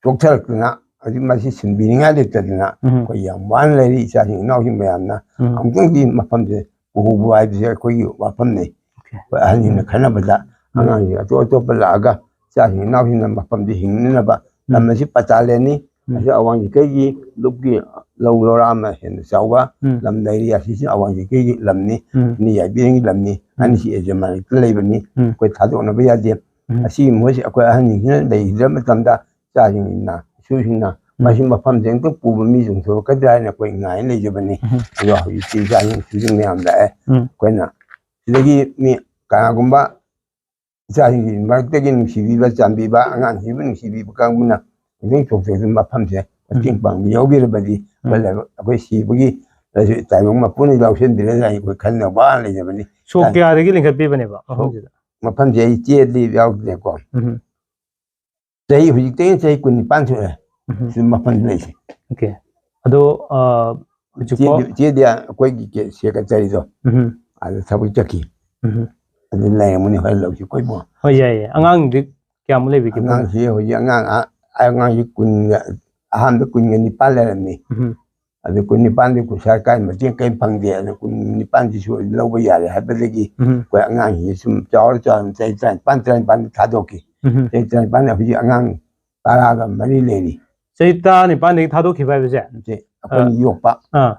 ꯆꯣꯛꯊꯔꯛꯇꯅ ꯍꯧꯖꯤꯛ ꯃꯁꯤ ꯁꯤꯟꯕꯤꯅꯤꯡꯉꯥꯏ ꯂꯩꯇꯗꯅ ꯎꯝ꯫ ꯑꯩꯈꯣꯏ ꯌꯥꯝ ꯋꯥꯅ ꯂꯩꯔꯤ, ꯏꯆꯥꯁꯤꯡ ꯏꯅꯥꯎꯁꯤꯡ ꯃꯌꯥꯝꯅ꯫ ꯎꯝ꯫ ꯑꯃꯨꯛꯇꯪꯗꯤ ꯃꯐꯝꯁꯦ ꯄꯨꯍꯧꯕ ꯍꯥꯏꯕꯁꯦ ꯑꯩꯈꯣꯏꯒꯤ ꯋꯥꯐꯝꯅꯤ꯫ ꯑꯣꯀꯦ꯫ ꯑꯩꯈꯣꯏ ꯑꯍꯟꯁꯤꯡꯅ ꯎꯝ꯫ ꯈꯟꯅꯕꯗ ꯎꯝ꯫ ꯑꯉꯥꯡꯁꯤꯡ ꯑꯇꯣꯞ ꯑꯇꯣꯞꯄ ꯂꯥꯛꯑꯒ ꯏꯆꯥꯁꯤꯡ ꯏꯅꯥꯎꯁꯤꯡꯅ ꯃꯐꯝꯁꯦ ꯍꯤꯡꯅꯅꯕ ꯎꯝ꯫ ꯂꯝ ꯑꯁꯤ ꯄꯇꯥ ꯂꯦꯟꯅꯤ꯫ ꯎꯝ꯫ ꯑꯁꯤ ꯑꯋꯥꯡ ꯆꯤꯡꯈꯩꯒꯤ ꯂꯨꯞꯀꯤ ꯂꯧ ꯂꯧꯔꯥ ꯑꯃ ꯍꯦꯟꯅ ꯆꯥꯎꯕ ꯎꯝ꯫ ꯂꯝ ꯂꯩꯔꯤ꯫ ꯑꯁꯤꯁꯨ ꯑꯋꯥꯡ ꯆꯤꯡꯈꯩꯒꯤ ꯂꯝꯅꯤ꯫ ꯎꯝ꯫ ꯑꯅꯤ ꯌꯥꯏꯕꯤꯔꯦꯟꯒꯤ ꯂꯝꯅꯤ꯫ ꯎꯝ꯫ ꯑꯅꯤꯁꯤ ꯌꯦꯖꯃꯥꯟ ꯂꯩꯕꯅꯤ꯫ ꯎꯝ꯫ ꯑꯩꯈꯣꯏ ꯊꯥꯗꯣꯛꯅꯕ ꯌꯥꯗꯦ꯫ ꯎꯝ꯫ ꯑꯁꯤꯒꯤ ꯃꯍꯨꯠꯁꯤ ꯑꯩꯈꯣꯏ ꯑꯍꯟꯁꯤꯡꯁꯤꯅ ꯂꯩꯈꯤꯗ꯭ꯔ ꯃꯇꯝꯗ ꯏꯆꯥꯁꯤꯡꯁꯤꯅ, ꯏꯁꯨꯁꯤꯡꯅ ꯎꯝ꯫ ꯃꯁꯤ ꯃꯐꯝꯁꯦ ꯑꯝꯇꯪ ꯄꯨꯕ ꯃꯤ ꯆꯣꯡꯊꯣꯔꯛꯀꯗ꯭ꯔꯥ ꯍꯥꯏꯅ ꯑꯩꯈꯣꯏ ꯉꯥꯏ ꯂꯩꯖꯕꯅꯤ꯫ ꯎꯝ꯫ ꯑꯗꯣ ꯍꯧꯖꯤꯛꯇꯤ ꯏꯆꯥꯁꯤꯡ ꯏꯁꯨꯁꯤꯡ ꯃꯌꯥꯝ ꯂꯥꯛꯑꯦ꯫ ꯎꯝ꯫ ꯑꯩꯈꯣꯏꯅ ꯁꯤꯗꯒꯤ ꯃꯤ ꯀꯅꯥꯒꯨꯝꯕ ꯏꯆꯥꯁꯤꯡꯒꯤ ꯃꯔꯛꯇꯒꯤ ꯅꯨꯡꯁꯤꯕꯤꯕ, ꯆꯥꯟꯕꯤꯕ, ꯑꯉꯥꯡꯁꯤꯕꯨ ꯅꯨꯡꯁꯤꯕꯤꯕ ꯀꯥꯡꯕꯨꯅ ꯈꯤꯇꯪ ꯆꯣꯡꯊꯣꯛꯇꯨꯅ ꯃꯐꯝꯁꯦ ꯃꯇꯦꯡ ꯎꯝ꯫ ꯄꯥꯡꯕꯤꯍꯧꯕꯤꯔꯕꯗꯤ ꯎꯝ꯫ ꯑꯩꯈꯣꯏ ꯁꯤꯕꯒꯤ ꯇꯥꯏꯕꯪ ꯃꯄꯨꯅ ꯌꯥꯎꯁꯟꯕꯤꯔꯒ ꯑꯩꯈꯣꯏ ꯈꯟꯅ ꯋꯥꯅ ꯂꯩꯖꯕꯅꯤ꯫ ꯁꯣꯛ ꯀꯌꯥꯗꯒꯤ ꯂꯤꯡꯈꯠꯄꯤꯕꯅꯦꯕ ꯁꯣꯛ ꯃꯐꯝꯁꯤꯗ? ꯃꯐꯝꯁꯦ ꯑꯩ ꯆꯦꯗꯤ ꯌꯥꯎꯗ꯭ꯔꯦꯀꯣ꯫ ꯎꯝ꯫ ꯆꯍꯤ ꯍꯧꯖꯤꯛꯇꯒꯤ ꯆꯍꯤ ꯀꯨꯟꯅꯤꯄꯥꯟ ꯁꯨꯔꯦ꯫ ꯎꯝ꯫ ꯁꯤ ꯃꯐꯝꯗ ꯂꯩꯁꯦ꯫ ꯑꯣꯀꯦ꯫ ꯑꯗꯣ, ꯑ, ꯍꯧꯖꯤꯛꯐꯥꯎ ꯆꯦꯗꯤ, ꯆꯦꯗꯤ ꯑꯩꯈꯣꯏꯒꯤ ꯀꯦ-, ꯁꯦꯀ꯭ꯔꯦꯇꯔꯤꯗꯣ ꯎꯝ꯫ ꯑꯗ ꯊꯕꯛ ꯆꯠꯈꯤ꯫ ꯎꯝ꯫ ꯑꯗꯨ ꯂꯩꯔꯝꯒꯅꯤ ꯍꯣꯔꯦꯟ ꯂꯧꯁꯤ ꯀꯣꯏꯕꯣ꯫ ꯍꯣꯏ, ꯌꯥꯏꯌꯦ꯫ ꯑꯉꯥꯡꯗꯤ ꯀꯌꯥꯃꯨꯛ ꯂꯩꯕꯤꯒꯦ? ꯑꯉꯥꯡꯁꯤ ꯍꯧꯖꯤꯛ ꯑꯉꯥꯡ ꯑ-, ꯑꯉꯥꯡꯁꯤ ꯀꯨꯟꯒ, ꯑꯍꯥꯟꯕ ꯀꯨꯟꯒ ꯅꯤꯄꯥꯟ ꯂꯩꯔꯝꯃꯤ꯫ ꯎꯝ꯫ ꯑꯗꯨ ꯀꯨꯟ ꯅꯤꯄꯥꯟꯗꯤ ꯁꯔꯀꯥꯔꯒꯤ ꯃꯇꯦꯡ ꯀꯔꯤꯝ ꯐꯪꯗꯦ꯫ ꯑꯗꯨ ꯀꯨꯟ ꯅꯤꯄꯥꯟꯁꯤꯁꯨ ꯂꯧꯕ ꯌꯥꯔꯦ ꯍꯥꯏꯕꯗꯒꯤ ꯎꯝ꯫ ꯑꯩꯈꯣꯏ ꯑꯉꯥꯡꯁꯤꯡꯁꯤ ꯁꯨꯝ ꯆꯥꯎꯔ ꯆꯥꯎꯔ ꯆꯍꯤ ꯇꯔꯥꯅꯤꯄꯥꯟ, ꯇꯔꯥꯅꯤꯄꯥꯟꯗ ꯊꯥꯗꯣꯛꯈꯤ꯫ ꯎꯝ꯫ ꯆꯍꯤ ꯇꯔꯥꯅꯤꯄꯥꯟꯗ ꯍꯧꯖꯤꯛ ꯑꯉꯥꯡ ꯇꯔꯥꯒ ꯃꯔꯤ ꯂꯩꯔꯤ꯫ ꯆꯍꯤ ꯇꯔꯥꯅꯤꯄꯥꯟꯗꯒꯤ ꯊꯥꯗꯣꯛꯈꯤꯕ ꯍꯥꯏꯕꯁꯦ? ꯁꯦ ꯑꯩꯈꯣꯏꯅ ꯑꯥ꯫ ꯌꯣꯛꯄ꯫ ꯑꯥ꯫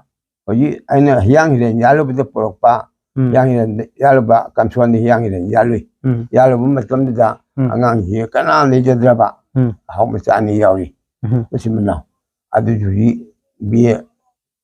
ꯍꯧꯖꯤꯛ ꯑꯩꯅ ꯍꯤꯌꯥꯡ ꯍꯤꯔꯦꯟ ꯌꯥꯜꯂꯨꯕꯗ ꯄꯨꯔꯛꯄ, ꯎꯝ꯫ ꯍꯤꯌꯥꯡ ꯍꯤꯔꯦꯟ ꯌꯥꯜꯂꯨꯕ, ꯀꯝꯁꯣꯟꯗ ꯍꯤꯌꯥꯡ ꯍꯤꯔꯦꯟ ꯌꯥꯜꯂꯨꯏ꯫ ꯎꯝ꯫ ꯌꯥꯜꯂꯨꯕ ꯃꯇꯝꯗꯨꯗ ꯎꯝ꯫ ꯑꯉꯥꯡꯁꯤ ꯀꯅꯥꯝ ꯂꯩꯖꯗ꯭ꯔꯕ, ꯎꯝ꯫ ꯑꯍꯥꯎ ꯃꯆꯥ ꯑꯅꯤ ꯌꯥꯎꯔꯤ, ꯎꯝ꯫ ꯃꯆꯤꯟ ꯃꯅꯥꯎ꯫ ꯑꯗꯨꯁꯨ ꯍꯧꯖꯤꯛ ꯕꯤ ꯑꯦ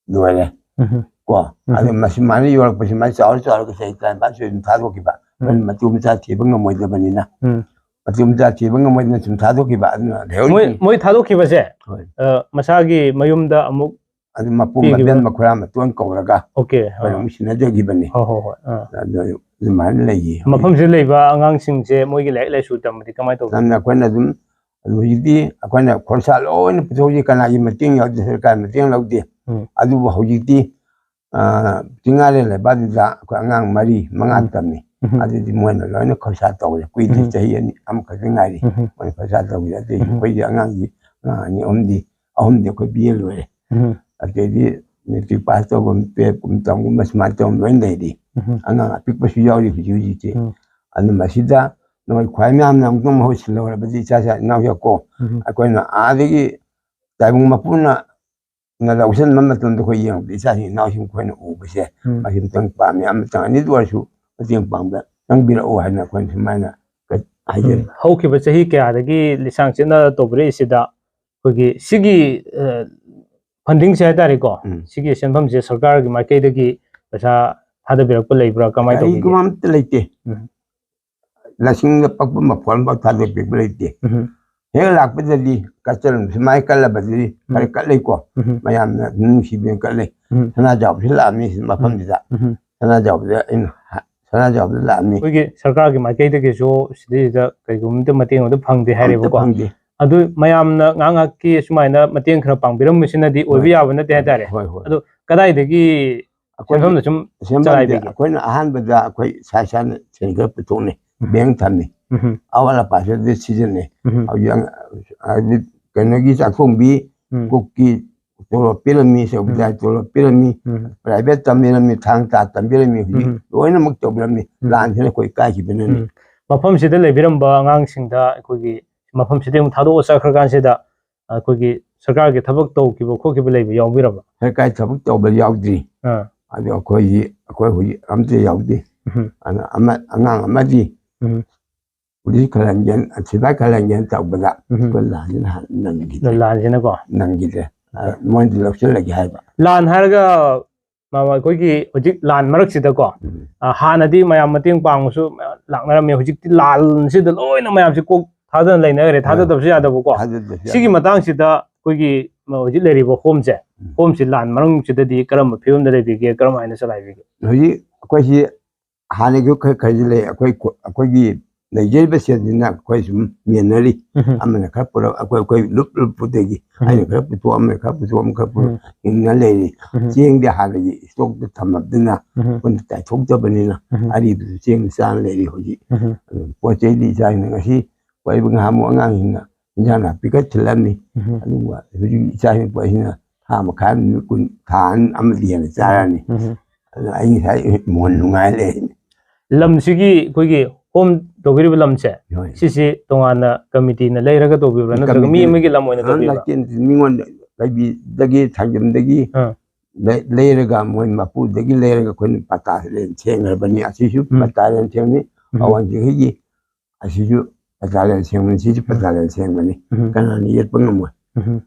ꯂꯣꯏꯔꯦ꯫ ꯎꯝ꯫ ꯀꯣ? ꯎꯝ꯫ ꯑꯗꯨ ꯃꯁꯤ ꯃꯥꯅ ꯌꯣꯜꯂꯛꯄꯁꯤ ꯃꯥꯅ ꯆꯥꯎꯔ ꯆꯥꯎꯔꯒ ꯆꯍꯤ ꯇꯔꯥꯅꯤꯄꯥꯟ ꯁꯨꯔ ꯑꯗꯨꯝ ꯊꯥꯗꯣꯛꯈꯤꯕ꯫ ꯎꯝ꯫ ꯑꯩꯈꯣꯏꯅ ꯃꯇꯨ ꯃꯆꯥ ꯊꯤꯕ ꯉꯝꯃꯣꯏꯗꯕꯅꯤꯅ꯫ ꯎꯝ꯫ ꯃꯇꯨ ꯃꯆꯥ ꯊꯤꯕ ꯉꯝꯃꯣꯏꯗꯅ ꯁꯨꯝ ꯊꯥꯗꯣꯛꯈꯤꯕ꯫ ꯑꯗꯨꯅ ꯂꯩꯍꯧꯔꯤꯁꯤꯡ ꯃꯣꯏ ꯊꯥꯗꯣꯛꯈꯤꯕꯁꯦ, ꯍꯣꯏ꯫ ꯑ, ꯃꯁꯥꯒꯤ ꯃꯌꯨꯝꯗ ꯑꯃꯨꯛ ꯑꯗꯨ ꯃꯄꯨ ꯄꯤꯈꯤꯕ? ꯃꯕꯦꯟ ꯃꯈꯨꯔꯥ ꯃꯇꯣꯟ ꯀꯧꯔꯒ ꯑꯣꯀꯦ, ꯑꯩꯈꯣꯏꯅ ꯑꯥ꯫ ꯑꯃꯨꯛ ꯁꯤꯟꯅꯖꯈꯤꯕꯅꯤ꯫ ꯍꯣꯏ, ꯍꯣꯏ, ꯍꯣꯏ, ꯑꯥ꯫ ꯑꯗꯨ ꯑꯗꯨꯃꯥꯏꯅ ꯂꯩꯌꯦ꯫ ꯃꯐꯝꯁꯤꯗ ꯂꯩꯕ ꯑꯉꯥꯡꯁꯤꯡꯁꯦ ꯃꯣꯏꯒꯤ ꯂꯥꯏꯔꯤꯛ ꯂꯥꯏꯁꯨ ꯇꯝꯕꯗꯤ ꯀꯃꯥꯏꯅ ꯇꯧꯒꯦ? ꯇꯝꯅ ꯑꯩꯈꯣꯏꯅ ꯑꯗꯨꯝ, ꯑꯗꯨ ꯍꯧꯖꯤꯛꯇꯤ ꯑꯩꯈꯣꯏꯅ ꯈꯣꯔꯁꯥ ꯂꯣꯏꯅ ꯄꯨꯊꯣꯛꯏ, ꯀꯅꯥꯒꯤ ꯃꯇꯦꯡ ꯌꯥꯎꯗꯦ, ꯁꯔꯀꯥꯔ ꯃꯇꯦꯡ ꯂꯧꯗꯦ꯫ ꯎꯝ꯫ ꯑꯗꯨꯕꯨ ꯍꯧꯖꯤꯛꯇꯤ, ꯑꯥ, ꯆꯤꯡꯉꯥꯔꯦꯜ ꯂꯩꯕꯥꯛꯇꯨꯗ ꯑꯩꯈꯣꯏ ꯑꯉꯥꯡ ꯃꯔꯤ, ꯃꯉꯥ ꯎꯝ꯫ ꯇꯝꯃꯤ꯫ ꯎꯝ꯫ ꯑꯗꯨꯗꯤ ꯃꯣꯏꯅ ꯂꯣꯏꯅ ꯈꯣꯔꯁꯥ ꯇꯧꯔꯦ꯫ ꯀꯨꯏꯗ꯭ꯔꯤ, ꯎꯝ꯫ ꯆꯍꯤ ꯑꯅꯤ, ꯑꯃꯈꯛꯇ ꯉꯥꯏꯔꯤ꯫ ꯎꯝ꯫ ꯃꯣꯏꯅ ꯈꯣꯔꯁꯥ ꯇꯧꯔꯦ꯫ ꯑꯗꯩ ꯎꯝ꯫ ꯑꯩꯈꯣꯏꯒꯤ ꯑꯉꯥꯡꯒꯤ, ꯑꯉꯥꯡ ꯑꯅꯤ ꯑꯍꯨꯝꯗꯤ, ꯑꯍꯨꯝꯗꯤ ꯑꯩꯈꯣꯏ ꯕꯤ ꯑꯦ ꯂꯣꯏꯔꯦ꯫ ꯎꯝ꯫ ꯑꯗꯩꯗꯤ ꯃꯦꯇ꯭ꯔꯤꯛ ꯄꯥꯁ ꯇꯧꯕ, ꯇꯨꯌꯦꯜꯞ ꯀꯨꯝ ꯇꯝꯒꯨꯝꯕ ꯁꯨꯃꯥꯏꯅ ꯇꯧꯔ ꯂꯣꯏ ꯂꯩꯔꯤ꯫ ꯎꯝ꯫ ꯑꯉꯥꯡ ꯑꯄꯤꯛꯄꯁꯨ ꯌꯥꯎꯔꯤ ꯍꯧꯖꯤꯛ ꯍꯧꯖꯤꯛꯁꯦ꯫ ꯎꯝ꯫ ꯑꯗꯨ ꯃꯁꯤꯗ ꯅꯈꯣꯏ ꯈ꯭ꯋꯥꯏ ꯃꯌꯥꯝꯅ ꯑꯃꯨꯛꯇꯪ ꯃꯍꯨꯠ ꯁꯤꯜꯍꯧꯔꯕꯗꯤ ꯏꯆꯥ ꯏꯆꯥ ꯏꯅꯥꯎ ꯌꯥꯎꯀꯣ꯫ ꯎꯝ꯫ ꯑꯩꯈꯣꯏꯅ ꯑꯥꯗꯒꯤ ꯇꯥꯏꯕꯪ ꯃꯄꯨꯅ ꯅ ꯂꯧꯁꯤꯟꯕ ꯃꯇꯝꯗ ꯑꯩꯈꯣꯏ ꯌꯦꯡꯕꯗ ꯏꯆꯥꯁꯤꯡ ꯏꯅꯥꯎꯁꯤꯡ ꯑꯩꯈꯣꯏꯅ ꯎꯕꯁꯦ ꯎꯝ꯫ ꯃꯁꯤ ꯑꯃꯨꯛꯇꯪ ꯄꯥꯝꯃꯤ, ꯑꯃꯇꯪ ꯑꯅꯤꯗ ꯑꯣꯏꯔꯁꯨ ꯃꯇꯦꯡ ꯄꯥꯡꯕ ꯆꯪꯕꯤꯔꯛꯎ ꯍꯥꯏꯅ ꯑꯩꯈꯣꯏꯅ ꯁꯨꯃꯥꯏꯅ ꯀ-, ꯍꯥꯏꯖꯔꯤ꯫ ꯎꯝ꯫ ꯍꯧꯈꯤꯕ ꯆꯍꯤ ꯀꯌꯥꯗꯒꯤ ꯂꯤꯁꯥꯡ ꯆꯦꯠꯅ ꯇꯧꯕꯤꯔꯛꯏꯁꯤꯗ ꯑꯩꯈꯣꯏꯒꯤ ꯁꯤꯒꯤ, ꯑ, ꯐꯟꯗꯤꯡꯁꯦ ꯍꯥꯏꯇꯥꯔꯦꯀꯣ, ꯎꯝ꯫ ꯁꯤꯒꯤ ꯁꯦꯟꯐꯝꯁꯦ ꯁꯔꯀꯥꯔꯒꯤ ꯃꯥꯏꯀꯩꯗꯒꯤ ꯄꯩꯁꯥ ꯊꯥꯗꯕꯤꯔꯛꯄ ꯂꯩꯕ꯭ꯔꯥ, ꯀꯃꯥꯏꯅ ꯇꯧꯕꯤꯒꯦ? ꯀꯔꯤꯒꯨꯝꯕ ꯑꯝꯇ ꯂꯩꯇꯦ꯫ ꯎꯝ꯫ ꯂꯁꯤꯡꯗ ꯄꯛꯄ ꯃꯐꯣꯟ ꯑꯃꯐꯥꯎ ꯊꯥꯗꯣꯛꯄꯤꯕ ꯂꯩꯇꯦ꯫ ꯎꯝ꯫ ꯍꯦꯛ ꯂꯥꯛꯄꯗꯗꯤ ꯀꯠꯆꯔꯝ-, ꯁꯨꯃꯥꯏꯅ ꯀꯠꯂꯕꯗꯤ ꯈꯔ ꯎꯝ꯫ ꯀꯠꯂꯤꯀꯣ, ꯎꯝ꯫ ꯃꯌꯥꯝꯅ ꯑꯗꯨꯝ ꯅꯨꯡꯁꯤꯕꯤꯅ ꯀꯠꯂꯤ꯫ ꯎꯝ꯫ ꯁꯅꯥꯖꯥꯎꯕꯁꯨ ꯂꯥꯛꯑꯝꯃꯤ ꯃꯐꯝꯁꯤꯗ꯫ ꯎꯝ꯫ ꯁꯅꯥꯖꯥꯎꯕꯗ ꯑꯩꯅ ꯍ-, ꯁꯅꯥꯖꯥꯎꯕꯗ ꯂꯥꯛꯑꯝꯃꯤ꯫ ꯑꯩꯈꯣꯏꯒꯤ ꯁꯔꯀꯥꯔꯒꯤ ꯃꯥꯏꯀꯩꯗꯒꯤꯁꯨ ꯁꯤꯗꯩꯁꯤꯗ ꯀꯩꯒꯨꯝꯕ ꯑꯃꯇ ꯃꯇꯦꯡ ꯑꯃꯇ ꯐꯪꯗꯦ ꯑꯝꯇ ꯍꯥꯏꯔꯦꯕꯀꯣ꯫ ꯐꯪꯗꯦ꯫ ꯑꯗꯨ ꯃꯌꯥꯝꯅ ꯉꯥꯏꯍꯥꯛ ꯉꯥꯏꯍꯥꯛꯀꯤ ꯁꯨꯃꯥꯏꯅ ꯃꯇꯦꯡ ꯈꯔ ꯄꯥꯡꯕꯤꯔꯝꯕꯁꯤꯅꯗꯤ ꯑꯣꯏꯕ ꯍꯣꯏ꯫ ꯌꯥꯕ ꯅꯠꯇꯦ ꯍꯥꯏꯇꯥꯔꯦ꯫ ꯍꯣꯏ, ꯍꯣꯏ꯫ ꯑꯗꯨ ꯀꯗꯥꯏꯗꯒꯤ ꯑꯩꯈꯣꯏ ꯁꯦꯟꯐꯝꯅ ꯁꯨꯝ ꯁꯦꯝꯐꯝꯁꯦ ꯆꯂꯥꯏꯕꯤꯒꯦ? ꯑꯩꯈꯣꯏꯅ ꯑꯍꯥꯟꯕꯗ ꯑꯩꯈꯣꯏ ꯏꯁꯥ ꯏꯁꯥꯅ ꯁꯦꯟ ꯈꯔ ꯄꯨꯊꯣꯛꯅꯩ, ꯎꯝ꯫ ꯕꯦꯡ ꯊꯝꯃꯤ, ꯎꯝ꯫ ꯑꯋꯥꯠ ꯑꯄꯥꯁꯨ ꯑꯗꯨ ꯁꯤꯖꯤꯟꯅꯩ꯫ ꯎꯝ꯫ ꯍꯧꯖꯤꯛ ꯑꯪ-, ꯍꯥꯏꯗꯤ ꯀꯩꯅꯣꯒꯤ ꯆꯥꯛꯊꯣꯡꯕꯤ, ꯎꯝ꯫ ꯀꯨꯛꯀꯤ ꯇꯣꯂꯣꯞ ꯄꯤꯔꯝꯃꯤ, ꯆꯧꯀꯤꯗꯥꯔ ꯇꯣꯂꯣꯞ ꯄꯤꯔꯝꯃꯤ, ꯎꯝ꯫ Private ꯇꯝꯕꯤꯔꯝꯃꯤ, ꯊꯥꯡ ꯇꯥ ꯇꯝꯕꯤꯔꯝꯃꯤ, ꯍꯧꯖꯤꯛ ꯎꯝ꯫ ꯂꯣꯏꯅꯃꯛ ꯇꯧꯕꯤꯔꯝꯃꯤ꯫ ꯎꯝ꯫ ꯂꯥꯟꯁꯤꯅ ꯑꯩꯈꯣꯏ ꯀꯥꯏꯈꯤꯕꯅꯅꯤ꯫ ꯎꯝ꯫ ꯃꯐꯝꯁꯤꯗ ꯂꯩꯕꯤꯔꯝꯕ ꯑꯉꯥꯡꯁꯤꯡꯗ ꯑꯩꯈꯣꯏꯒꯤ ꯃꯐꯝꯁꯤꯗ ꯑꯃꯨꯛ ꯊꯥꯗꯣꯛꯑ ꯆꯠꯈ꯭ꯔꯀꯥꯟꯁꯤꯗ ꯑꯩꯈꯣꯏꯒꯤ ꯁꯔꯀꯥꯔꯒꯤ ꯊꯕꯛ ꯇꯧꯈꯤꯕ ꯈꯣꯠꯈꯤꯕ ꯂꯩꯕ ꯌꯥꯎꯕꯤꯔꯕ? ꯁꯔꯀꯥꯔꯒꯤ ꯊꯕꯛ ꯇꯧꯕ ꯌꯥꯎꯗ꯭ꯔꯤ꯫ ꯑꯥ꯫ ꯑꯗꯣ ꯑꯩꯈꯣꯏꯒꯤ, ꯑꯩꯈꯣꯏ ꯍꯧꯖꯤꯛ ꯑꯝꯇ ꯌꯥꯎꯗꯦ꯫ ꯎꯝ꯫ ꯑꯗ ꯑꯃ, ꯑꯉꯥꯡ ꯑꯃꯗꯤ ꯎꯝ꯫ ꯄꯨꯂꯤꯁ ꯈꯜꯍꯟꯒꯦꯅ, ꯁꯤꯐꯥꯏ ꯈꯜꯍꯟꯒꯦꯅ ꯇꯧꯕꯗ ꯎꯝ꯫ ꯑꯩꯈꯣꯏ ꯂꯥꯟꯁꯤꯅ ꯍꯥꯟꯅ ꯅꯪꯈꯤꯗ꯭ꯔꯦ꯫ ꯂꯥꯟꯁꯤꯅꯀꯣ? ꯅꯪꯈꯤꯗ꯭ꯔꯦ꯫ ꯑ, ꯃꯣꯏꯅꯗꯤ ꯂꯧꯁꯤꯜꯂꯒꯦ ꯍꯥꯏꯕ꯫ ꯂꯥꯟ ꯍꯥꯏꯔꯒ ꯃꯥ-, ꯑꯩꯈꯣꯏꯒꯤ ꯍꯧꯖꯤꯛ ꯂꯥꯟ ꯃꯔꯛꯁꯤꯗꯀꯣ, ꯎꯝ꯫ ꯑ, ꯍꯥꯟꯅꯗꯤ ꯃꯌꯥꯝ ꯃꯇꯦꯡ ꯄꯥꯡꯕꯁꯨ ꯃꯌꯥꯝ ꯂꯥꯛꯅꯔꯝꯃꯤ꯫ ꯍꯧꯖꯤꯛꯇꯤ ꯂꯥꯟꯁꯤꯗ ꯂꯣꯏꯅ ꯃꯌꯥꯝꯁꯦ ꯀꯣꯛ ꯊꯥꯗꯅ ꯂꯩꯅꯈ꯭ꯔꯦ꯫ ꯍꯣꯏ꯫ ꯊꯥꯗꯗꯕꯁꯨ ꯌꯥꯗꯕꯀꯣ꯫ ꯊꯥꯗꯗꯕꯁꯨ ꯁꯤꯒꯤ ꯌꯥꯗꯕ꯫ ꯃꯇꯥꯡꯁꯤꯗ ꯑꯩꯈꯣꯏꯒꯤ, ꯃ-, ꯍꯧꯖꯤꯛ ꯂꯩꯔꯤꯕ ꯍꯣꯝꯁꯦ, ꯎꯝ꯫ ꯍꯣꯝꯁꯤ ꯂꯥꯟ ꯃꯅꯨꯡꯁꯤꯗꯗꯤ ꯀꯔꯝꯕ ꯐꯤꯕꯝꯗ ꯂꯩꯕꯤꯒꯦ, ꯀꯔꯝ ꯍꯥꯏꯅ ꯆꯂꯥꯏꯕꯤꯒꯦ? ꯍꯧꯖꯤꯛ ꯑꯩꯈꯣꯏꯁꯤ ꯍꯥꯟꯅꯒꯤ ꯈꯔ ꯈꯔꯗꯤ ꯂꯩ꯫ ꯑꯩꯈꯣꯏ ꯀꯣ-, ꯑꯩꯈꯣꯏꯒꯤ ꯂꯩꯖꯔꯤꯕ ꯁꯦꯜꯁꯤꯅ ꯑꯩꯈꯣꯏ ꯁꯨꯝ ꯃꯦꯟꯅꯔꯤ꯫ ꯎꯝ꯫ ꯑꯃꯅ ꯈꯔ ꯄꯨꯔꯛ, ꯑꯩꯈꯣꯏ, ꯑꯩꯈꯣꯏ ꯂꯨꯞ ꯂꯨꯞꯄꯗꯒꯤ ꯎꯝ꯫ ꯑꯩꯅ ꯈꯔ ꯄꯨꯊꯣꯛ, ꯑꯃꯅ ꯈꯔ ꯄꯨꯊꯣꯛ, ꯑꯃ ꯈꯔ ꯄꯨꯊꯣꯛ ꯎꯝ꯫ ꯍꯤꯡꯅ ꯂꯩꯔꯤ꯫ ꯎꯝ꯫ ꯆꯦꯡꯗꯤ ꯍꯥꯟꯅꯒꯤ ꯏꯁꯇꯣꯛꯇ ꯊꯝꯃꯕꯅꯤꯅ ꯎꯝ꯫ ꯑꯩꯈꯣꯏꯅ ꯇꯥꯏꯊꯣꯛꯇꯕꯅꯤꯅ ꯎꯝ꯫ ꯑꯔꯤꯕꯗꯨ ꯆꯦꯡ ꯆꯥꯅ ꯂꯩꯔꯤ ꯍꯧꯖꯤꯛ꯫ ꯎꯝ꯫ ꯑꯗꯨ ꯄꯣꯠ ꯆꯩꯗꯤ ꯏꯆꯥꯁꯤꯡꯅ ꯉꯁꯤ ꯋꯥꯔꯤꯕ ꯉꯍꯥꯟꯃꯨꯛ ꯑꯉꯥꯡꯁꯤꯡꯅ ꯏꯟꯖꯥꯡ ꯅꯥꯄꯤ ꯈꯔ ꯊꯤꯜꯂꯝꯃꯤ꯫ ꯎꯝ꯫ ꯑꯗꯨꯒ ꯍꯧꯖꯤꯛ ꯏꯆꯥꯁꯤꯡ ꯄꯣꯠꯁꯤꯅ ꯊꯥ ꯃꯈꯥꯏ ꯑꯃ, ꯅꯨꯃꯤꯠ ꯀꯨꯟ, ꯊꯥ ꯑꯃ, ꯑꯃꯗꯤ ꯍꯦꯟꯅ ꯆꯥꯔꯅꯤ꯫ ꯎꯝ꯫ ꯑꯗꯨꯅ ꯑꯩ ꯉꯁꯥꯏ ꯃꯣꯟ ꯅꯨꯡꯉꯥꯏ ꯂꯩꯔꯤꯅꯤ꯫ ꯂꯝꯁꯤꯒꯤ ꯑꯩꯈꯣꯏꯒꯤ ꯍꯣꯝ ꯇꯧꯕꯤꯔꯤꯕ ꯂꯝꯁꯦ, ꯍꯣꯏ꯫ ꯁꯤꯁꯤ ꯇꯣꯉꯥꯟꯅ ꯀꯃꯤꯇꯤꯅ ꯂꯩꯔꯒ ꯇꯧꯕꯤꯕ꯭ꯔꯥ, ꯅꯠꯇ꯭ꯔꯒ ꯃꯤ ꯀꯃꯤꯇꯤ ꯑꯃꯒꯤ ꯂꯝ ꯑꯣꯏꯅ ꯑ, ꯇꯧꯕꯤꯕ꯭ꯔꯥ? ꯅꯠꯇꯦ, ꯃꯤꯉꯣꯟꯗ ꯂꯩꯕꯤꯗꯒꯤ, ꯊꯥꯡꯖꯝꯗꯒꯤ ꯑꯥ꯫ ꯂꯩ-, ꯂꯩꯔꯒ, ꯃꯣꯏ ꯃꯄꯨꯗꯒꯤ ꯂꯩꯔꯒ ꯑꯩꯈꯣꯏꯅ ꯄꯇꯥ ꯂꯦꯟ ꯁꯦꯡꯈ꯭ꯔꯕꯅꯤ꯫ ꯑꯁꯤꯁꯨ ꯎꯝ꯫ ꯄꯇꯥ ꯂꯦꯟ ꯁꯦꯡꯅꯤ, ꯎꯝ꯫ ꯑꯋꯥꯡ ꯆꯤꯡꯈꯩꯒꯤ ꯑꯁꯤꯁꯨ ꯄꯇꯥ ꯂꯦꯟ ꯁꯦꯡꯕꯅꯤ, ꯁꯤꯁꯨ ꯎꯝ꯫ ꯄꯇꯥ ꯂꯦꯟ ꯁꯦꯡꯕꯅꯤ꯫ ꯎꯝ꯫ ꯀꯅꯥꯅ ꯌꯦꯠꯄ ꯉꯝꯃꯣꯏ꯫ ꯎꯝ꯫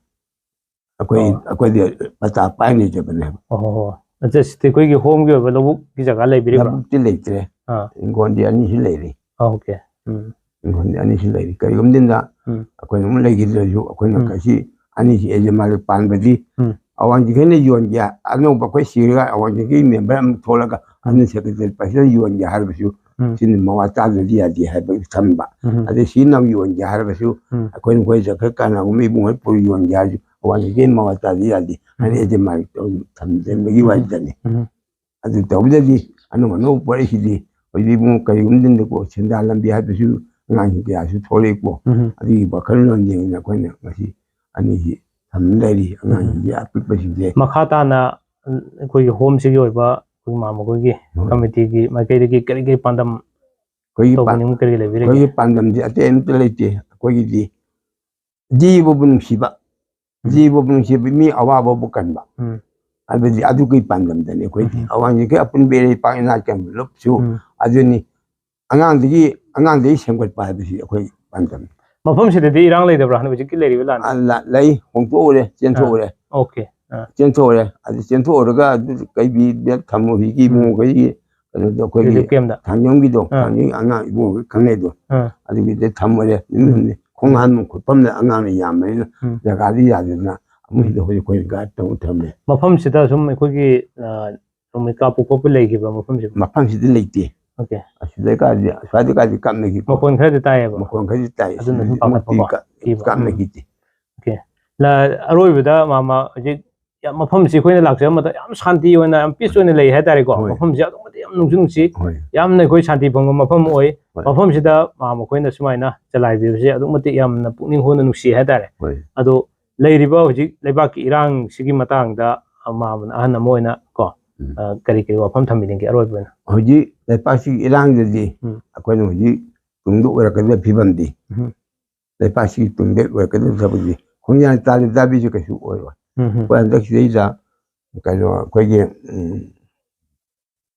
ꯑꯩꯈꯣꯏ, ꯑꯣ꯫ ꯑꯩꯈꯣꯏꯗꯤ ꯄꯇꯥ ꯄꯥꯏ ꯂꯩꯖꯕꯅꯦꯕ꯫ ꯑꯣ ꯍꯣ ꯍꯣ꯫ ꯑꯗ ꯁꯤꯗꯤ ꯑꯩꯈꯣꯏꯒꯤ ꯍꯣꯝꯒꯤ ꯑꯣꯏꯕ ꯂꯧꯕꯨꯛꯀꯤ ꯖꯒꯥ ꯂꯩꯕꯤꯔꯤꯕ꯭ꯔꯥ? ꯂꯧꯕꯨꯛꯇꯤ ꯂꯩꯇ꯭ꯔꯦ꯫ ꯑꯥ꯫ ꯍꯤꯡꯒꯣꯜꯗꯤ ꯑꯅꯤꯁꯤ ꯂꯩꯔꯤ꯫ ꯑꯥ, ꯑꯣꯀꯦ꯫ ꯎꯝ꯫ ꯍꯤꯡꯒꯣꯜꯗꯤ ꯑꯅꯤꯁꯤ ꯂꯩꯔꯤ꯫ ꯀꯔꯤꯒꯨꯝꯕꯗ ꯎꯝ꯫ ꯑꯩꯈꯣꯏꯅ ꯑꯃꯨꯛ ꯂꯩꯈꯤꯗ꯭ꯔꯁꯨ ꯑꯩꯈꯣꯏꯅ ꯎꯝ꯫ ꯀꯩꯁꯤ ꯑꯅꯤꯁꯤ ꯑꯦꯖꯦ ꯃꯥꯂꯤꯛ ꯄꯥꯟꯕꯗꯤ ꯎꯝ꯫ ꯑꯋꯥꯡ ꯆꯤꯡꯈꯩꯅ ꯌꯣꯟꯒꯦ, ꯑꯅꯧꯕ ꯑꯩꯈꯣꯏ ꯁꯤꯔꯒ ꯑꯋꯥꯡ ꯆꯤꯡꯈꯩ ꯃꯦꯝꯕꯔ ꯑꯃ ꯊꯣꯛꯂꯒ ꯎꯝ꯫ ꯑꯅꯤ ꯁꯦꯀ꯭ꯔꯦꯇꯔꯤ ꯄ꯭ꯔꯁꯤꯗꯦꯟ ꯌꯣꯟꯒꯦ ꯍꯥꯏꯔꯕꯁꯨ ꯎꯝ꯫ ꯁꯤꯅ ꯃꯋꯥ ꯆꯥꯗ꯭ꯔꯗꯤ ꯌꯥꯗꯦ ꯍꯥꯏꯕꯒꯤ ꯊꯝꯕ꯫ ꯎꯝ꯫ ꯑꯗꯩ ꯁꯤ ꯅꯝ ꯌꯣꯟꯒꯦ ꯍꯥꯏꯔꯕꯁꯨ ꯎꯝ꯫ ꯑꯩꯈꯣꯏꯅ ꯑꯩꯈꯣꯏ ꯖꯈꯔ ꯀꯅꯥꯒꯨꯝꯕ ꯏꯕꯨꯡꯉꯣ ꯄꯨꯔ ꯌꯣꯟꯒꯦ ꯍꯥꯏꯔꯁꯨ ꯑꯋꯥꯡ ꯆꯤꯡꯈꯩ ꯃꯋꯥ ꯆꯥꯗ꯭ꯔꯗꯤ ꯌꯥꯗꯦ ꯍꯥꯏꯅ ꯎꯝ꯫ ꯑꯦꯖꯦ ꯃꯥꯂꯤꯛ ꯇꯧ-, ꯊꯝꯖꯤꯟꯕꯒꯤ ꯎꯝ꯫ ꯋꯥꯔꯤꯗꯅꯤ꯫ ꯎꯝ꯫ ꯑꯗꯨ ꯇꯧꯕꯗꯗꯤ ꯑꯅꯧ ꯑꯅꯧꯕ ꯄꯣꯔꯛꯏꯁꯤꯗꯤ ꯍꯧꯖꯤꯛ ꯏꯕꯨꯡꯉꯣ ꯀꯔꯤꯒꯨꯝꯕꯗꯀꯣ ꯁꯦꯟꯗꯥꯟ ꯂꯝꯕꯤ ꯍꯥꯏꯕꯁꯨ ꯑꯉꯥꯡꯁꯤꯡ ꯀꯌꯥꯁꯨ ꯊꯣꯛꯂꯛꯏꯀꯣ꯫ ꯎꯝ꯫ ꯑꯗꯨꯒꯤ ꯋꯥꯈꯜꯂꯣꯟ ꯌꯦꯡꯗꯅ ꯑꯩꯈꯣꯏꯅ ꯉꯁꯤ ꯑꯅꯤꯁꯤ ꯊꯝ ꯂꯩꯔꯤ ꯑꯉꯥꯡꯁꯤꯡꯁꯦ ꯑꯄꯤꯛꯄꯁꯤꯡꯁꯦ꯫ ꯃꯈꯥ ꯇꯥꯅ ꯑꯩꯈꯣꯏꯒꯤ ꯍꯣꯝꯁꯤꯒꯤ ꯑꯣꯏꯕ ꯑꯩꯈꯣꯏ ꯃꯥꯃ ꯈꯣꯏꯒꯤ ꯍꯣꯏ꯫ ꯀꯃꯤꯇꯤꯒꯤ ꯃꯥꯏꯀꯩꯗꯒꯤ ꯀꯔꯤ ꯀꯔꯤ ꯄꯥꯟꯗꯝ ꯑꯩꯈꯣꯏꯒꯤ ꯄꯥꯟ- ꯇꯧꯕꯅꯤꯡꯕ ꯀꯔꯤ ꯂꯩꯕꯤꯔꯤꯒꯦ? ꯑꯩꯈꯣꯏꯒꯤ ꯄꯥꯟꯗꯝꯗꯤ ꯑꯇꯩ ꯑꯃꯠꯇ ꯂꯩꯇꯦ꯫ ꯑꯩꯈꯣꯏꯒꯤꯗꯤ ꯖꯤꯕꯕꯨ ꯅꯨꯡꯁꯤꯕ, ꯎꯝ꯫ ꯖꯤꯕꯕꯨ ꯅꯨꯡꯁꯤꯕ, ꯃꯤ ꯑꯋꯥꯕꯕꯨ ꯀꯟꯕ, ꯎꯝ꯫ ꯍꯥꯏꯕꯗꯤ ꯑꯗꯨꯒꯤ ꯄꯥꯟꯗꯝꯗꯅꯤ ꯑꯩꯈꯣꯏꯗꯤ꯫ ꯎꯝ꯫ ꯑꯋꯥꯡꯁꯤꯒꯤ ꯑꯄꯨꯟꯕ ꯏꯔꯩ ꯏꯄꯥꯛ ꯏꯅꯥꯠ ꯀꯌꯥ ꯂꯨꯞꯁꯨ ꯎꯝ꯫ ꯑꯗꯨꯅꯤ꯫ ꯑꯉꯥꯡꯗꯒꯤ ꯑꯉꯥꯡꯗꯒꯤ ꯁꯦꯝꯒꯠꯄ ꯍꯥꯏꯕꯁꯤ ꯑꯩꯈꯣꯏ ꯄꯥꯟꯗꯝ꯫ ꯃꯐꯝꯁꯤꯗꯗꯤ ꯏꯔꯥꯡ ꯂꯩꯇꯕ꯭ꯔꯥ ꯍꯥꯏꯅ ꯍꯧꯖꯤꯛꯀꯤ ꯂꯩꯔꯤꯕ ꯂꯥꯟ? ꯑ, ꯂ- ꯂꯩ, ꯍꯣꯡꯗꯣꯛꯎꯔꯦ, ꯆꯦꯟꯊꯣꯛꯎꯔꯦ꯫ ꯑꯣꯀꯦ꯫ ꯑꯥ꯫ ꯆꯦꯟꯊꯣꯛꯎꯔꯦ꯫ ꯑꯗꯨ ꯆꯦꯟꯊꯣꯛꯎꯔꯒ ꯑꯗꯨ ꯀꯩꯕꯤꯗ ꯊꯝꯃꯨ ꯍꯧꯖꯤꯛꯀꯤ ꯎꯝ꯫ ꯏꯕꯨꯡꯉꯣꯈꯣꯏꯒꯤ ꯀꯩꯅꯣꯗꯣ, ꯑꯩꯈꯣꯏꯒꯤ ꯔꯤꯂꯤꯐ ꯀꯦꯝꯗ꯫ ꯊꯥꯡꯖꯝꯒꯤꯗꯣ, ꯑꯥ꯫ ꯊꯥꯡꯖꯝ ꯑꯉꯥꯡ ꯏꯕꯨꯡꯉꯣꯈꯣꯏ ꯈꯪꯅꯩꯗꯣ꯫ ꯑꯥ꯫ ꯑꯗꯨꯒꯤꯗ ꯊꯝꯃꯨꯔꯦ꯫ ꯅꯨꯃꯤꯠ ꯍꯨꯝꯅꯤ꯫ ꯈꯣꯡ ꯍꯥꯟꯕ ꯈꯣꯠꯐꯝꯗ ꯑꯉꯥꯡꯅ ꯌꯥꯝꯕꯅꯤꯅ ꯎꯝ꯫ ꯖꯒꯥꯗꯤ ꯌꯥꯗꯗꯅ ꯑꯃꯨꯛ ꯁꯤꯗ ꯍꯧꯖꯤꯛ ꯑꯩꯈꯣꯏ ꯒꯥꯔꯗ ꯇꯧꯔ ꯊꯝꯃꯦ꯫ ꯃꯐꯝꯁꯤꯗ ꯁꯨꯝ ꯑꯩꯈꯣꯏꯒꯤ, ꯑ, ꯅꯣꯡꯃꯩ ꯀꯥꯞꯄ ꯈꯣꯠꯄ ꯂꯩꯈꯤꯕ꯭ꯔꯥ ꯃꯐꯝꯁꯤꯕꯨ? ꯃꯐꯝꯁꯤꯗ ꯂꯩꯇꯦ꯫ ꯑꯣꯀꯦ꯫ ꯑꯁꯤꯗ ꯀꯥꯗꯤ, ꯑꯁ꯭ꯋꯥꯏꯗ ꯀꯥꯗꯤ ꯀꯥꯞꯅꯈꯤꯀꯣ꯫ ꯃꯈꯣꯟ ꯈꯔꯗꯤ ꯇꯥꯏꯌꯦꯕ꯫ ꯃꯈꯣꯟ ꯈꯔꯗꯤ ꯇꯥꯏ꯫ ꯑꯗꯨꯅ ꯁꯨꯝ ꯍꯧꯖꯤꯛꯃꯛꯇꯤ ꯄꯥꯈꯠꯄꯀꯣ, ꯀꯥ- ꯀꯤꯕ꯫ ꯀꯥꯞꯅꯈꯤꯗꯦ꯫ ꯑꯣꯀꯦ꯫ ꯂ-, ꯑꯔꯣꯏꯕꯗ ꯃꯥꯃ ꯍꯧꯖꯤꯛ ꯌꯥꯝ, ꯃꯐꯝꯁꯤ ꯑꯩꯈꯣꯏꯅ ꯂꯥꯛꯆꯕ ꯃꯇꯝꯗ ꯌꯥꯝ ꯁꯥꯟꯇꯤ ꯑꯣꯏꯅ, ꯌꯥꯝ ꯄꯤꯁ ꯑꯣꯏꯅ ꯂꯩ ꯍꯥꯏꯇꯥꯔꯦꯀꯣ꯫ ꯍꯣꯏ꯫ ꯃꯐꯝꯁꯤ ꯑꯗꯨꯛꯀꯤ ꯃꯇꯤꯛ ꯌꯥꯝ ꯅꯨꯡꯁꯨ ꯅꯨꯡꯁꯤ, ꯍꯣꯏ꯫ ꯌꯥꯝꯅ ꯑꯩꯈꯣꯏ ꯁꯥꯟꯇꯤ ꯐꯪꯕ ꯃꯐꯝ ꯑꯣꯏ꯫ ꯍꯣꯏ꯫ ꯃꯐꯝꯁꯤꯗ ꯃꯥꯃ ꯑꯩꯈꯣꯏꯅ ꯁꯨꯃꯥꯏꯅ ꯆꯂꯥꯏꯕꯤꯕꯁꯦ ꯑꯗꯨꯛꯀꯤ ꯃꯇꯤꯛ ꯌꯥꯝꯅ ꯄꯨꯛꯅꯤꯡ ꯍꯨꯅ ꯅꯨꯡꯁꯤ ꯍꯥꯏꯇꯥꯔꯦ꯫ ꯍꯣꯏ꯫ ꯑꯗꯣ ꯂꯩꯔꯤꯕ ꯍꯧꯖꯤꯛ ꯂꯩꯕꯥꯛꯀꯤ ꯏꯔꯥꯡꯁꯤꯒꯤ ꯃꯇꯥꯡꯗ, ꯑ, ꯃꯥꯃꯅ ꯑꯍꯟ ꯑꯃ ꯑꯣꯏꯅ ꯀꯣ, ꯎꯝ꯫ ꯑ, ꯀꯔꯤ ꯀꯔꯤ ꯋꯥꯐꯝ ꯊꯝꯕꯤꯅꯤꯡꯒꯦ ꯑꯔꯣꯏꯕ ꯑꯣꯏꯅ? ꯍꯧꯖꯤꯛ ꯂꯩꯄꯥꯛꯁꯤꯒꯤ ꯏꯔꯥꯡꯗꯗꯤ ꯎꯝ꯫ ꯑꯩꯈꯣꯏꯅ ꯍꯧꯖꯤꯛ ꯇꯨꯡꯗ ꯑꯣꯏꯔꯛꯀꯗꯕ ꯐꯤꯕꯝꯗꯤ, ꯎꯝ꯫ ꯂꯩꯄꯥꯛꯁꯤꯒꯤ ꯇꯨꯡꯗ ꯑꯣꯏꯔꯛꯀꯗꯕ ꯊꯕꯛꯇꯤ ꯈꯣꯡꯌꯥꯟ ꯇꯥꯕꯤ ꯇꯥꯕꯤꯁꯦ ꯀꯩꯁꯨ ꯑꯣꯏꯔꯣꯏ꯫ ꯎꯝ, ꯎꯝ꯫ ꯑꯩꯈꯣꯏ ꯍꯟꯗꯛ ꯁꯤꯗꯩꯗ ꯀꯩꯅꯣ ꯑꯩꯈꯣꯏꯒꯤ, ꯎꯝ,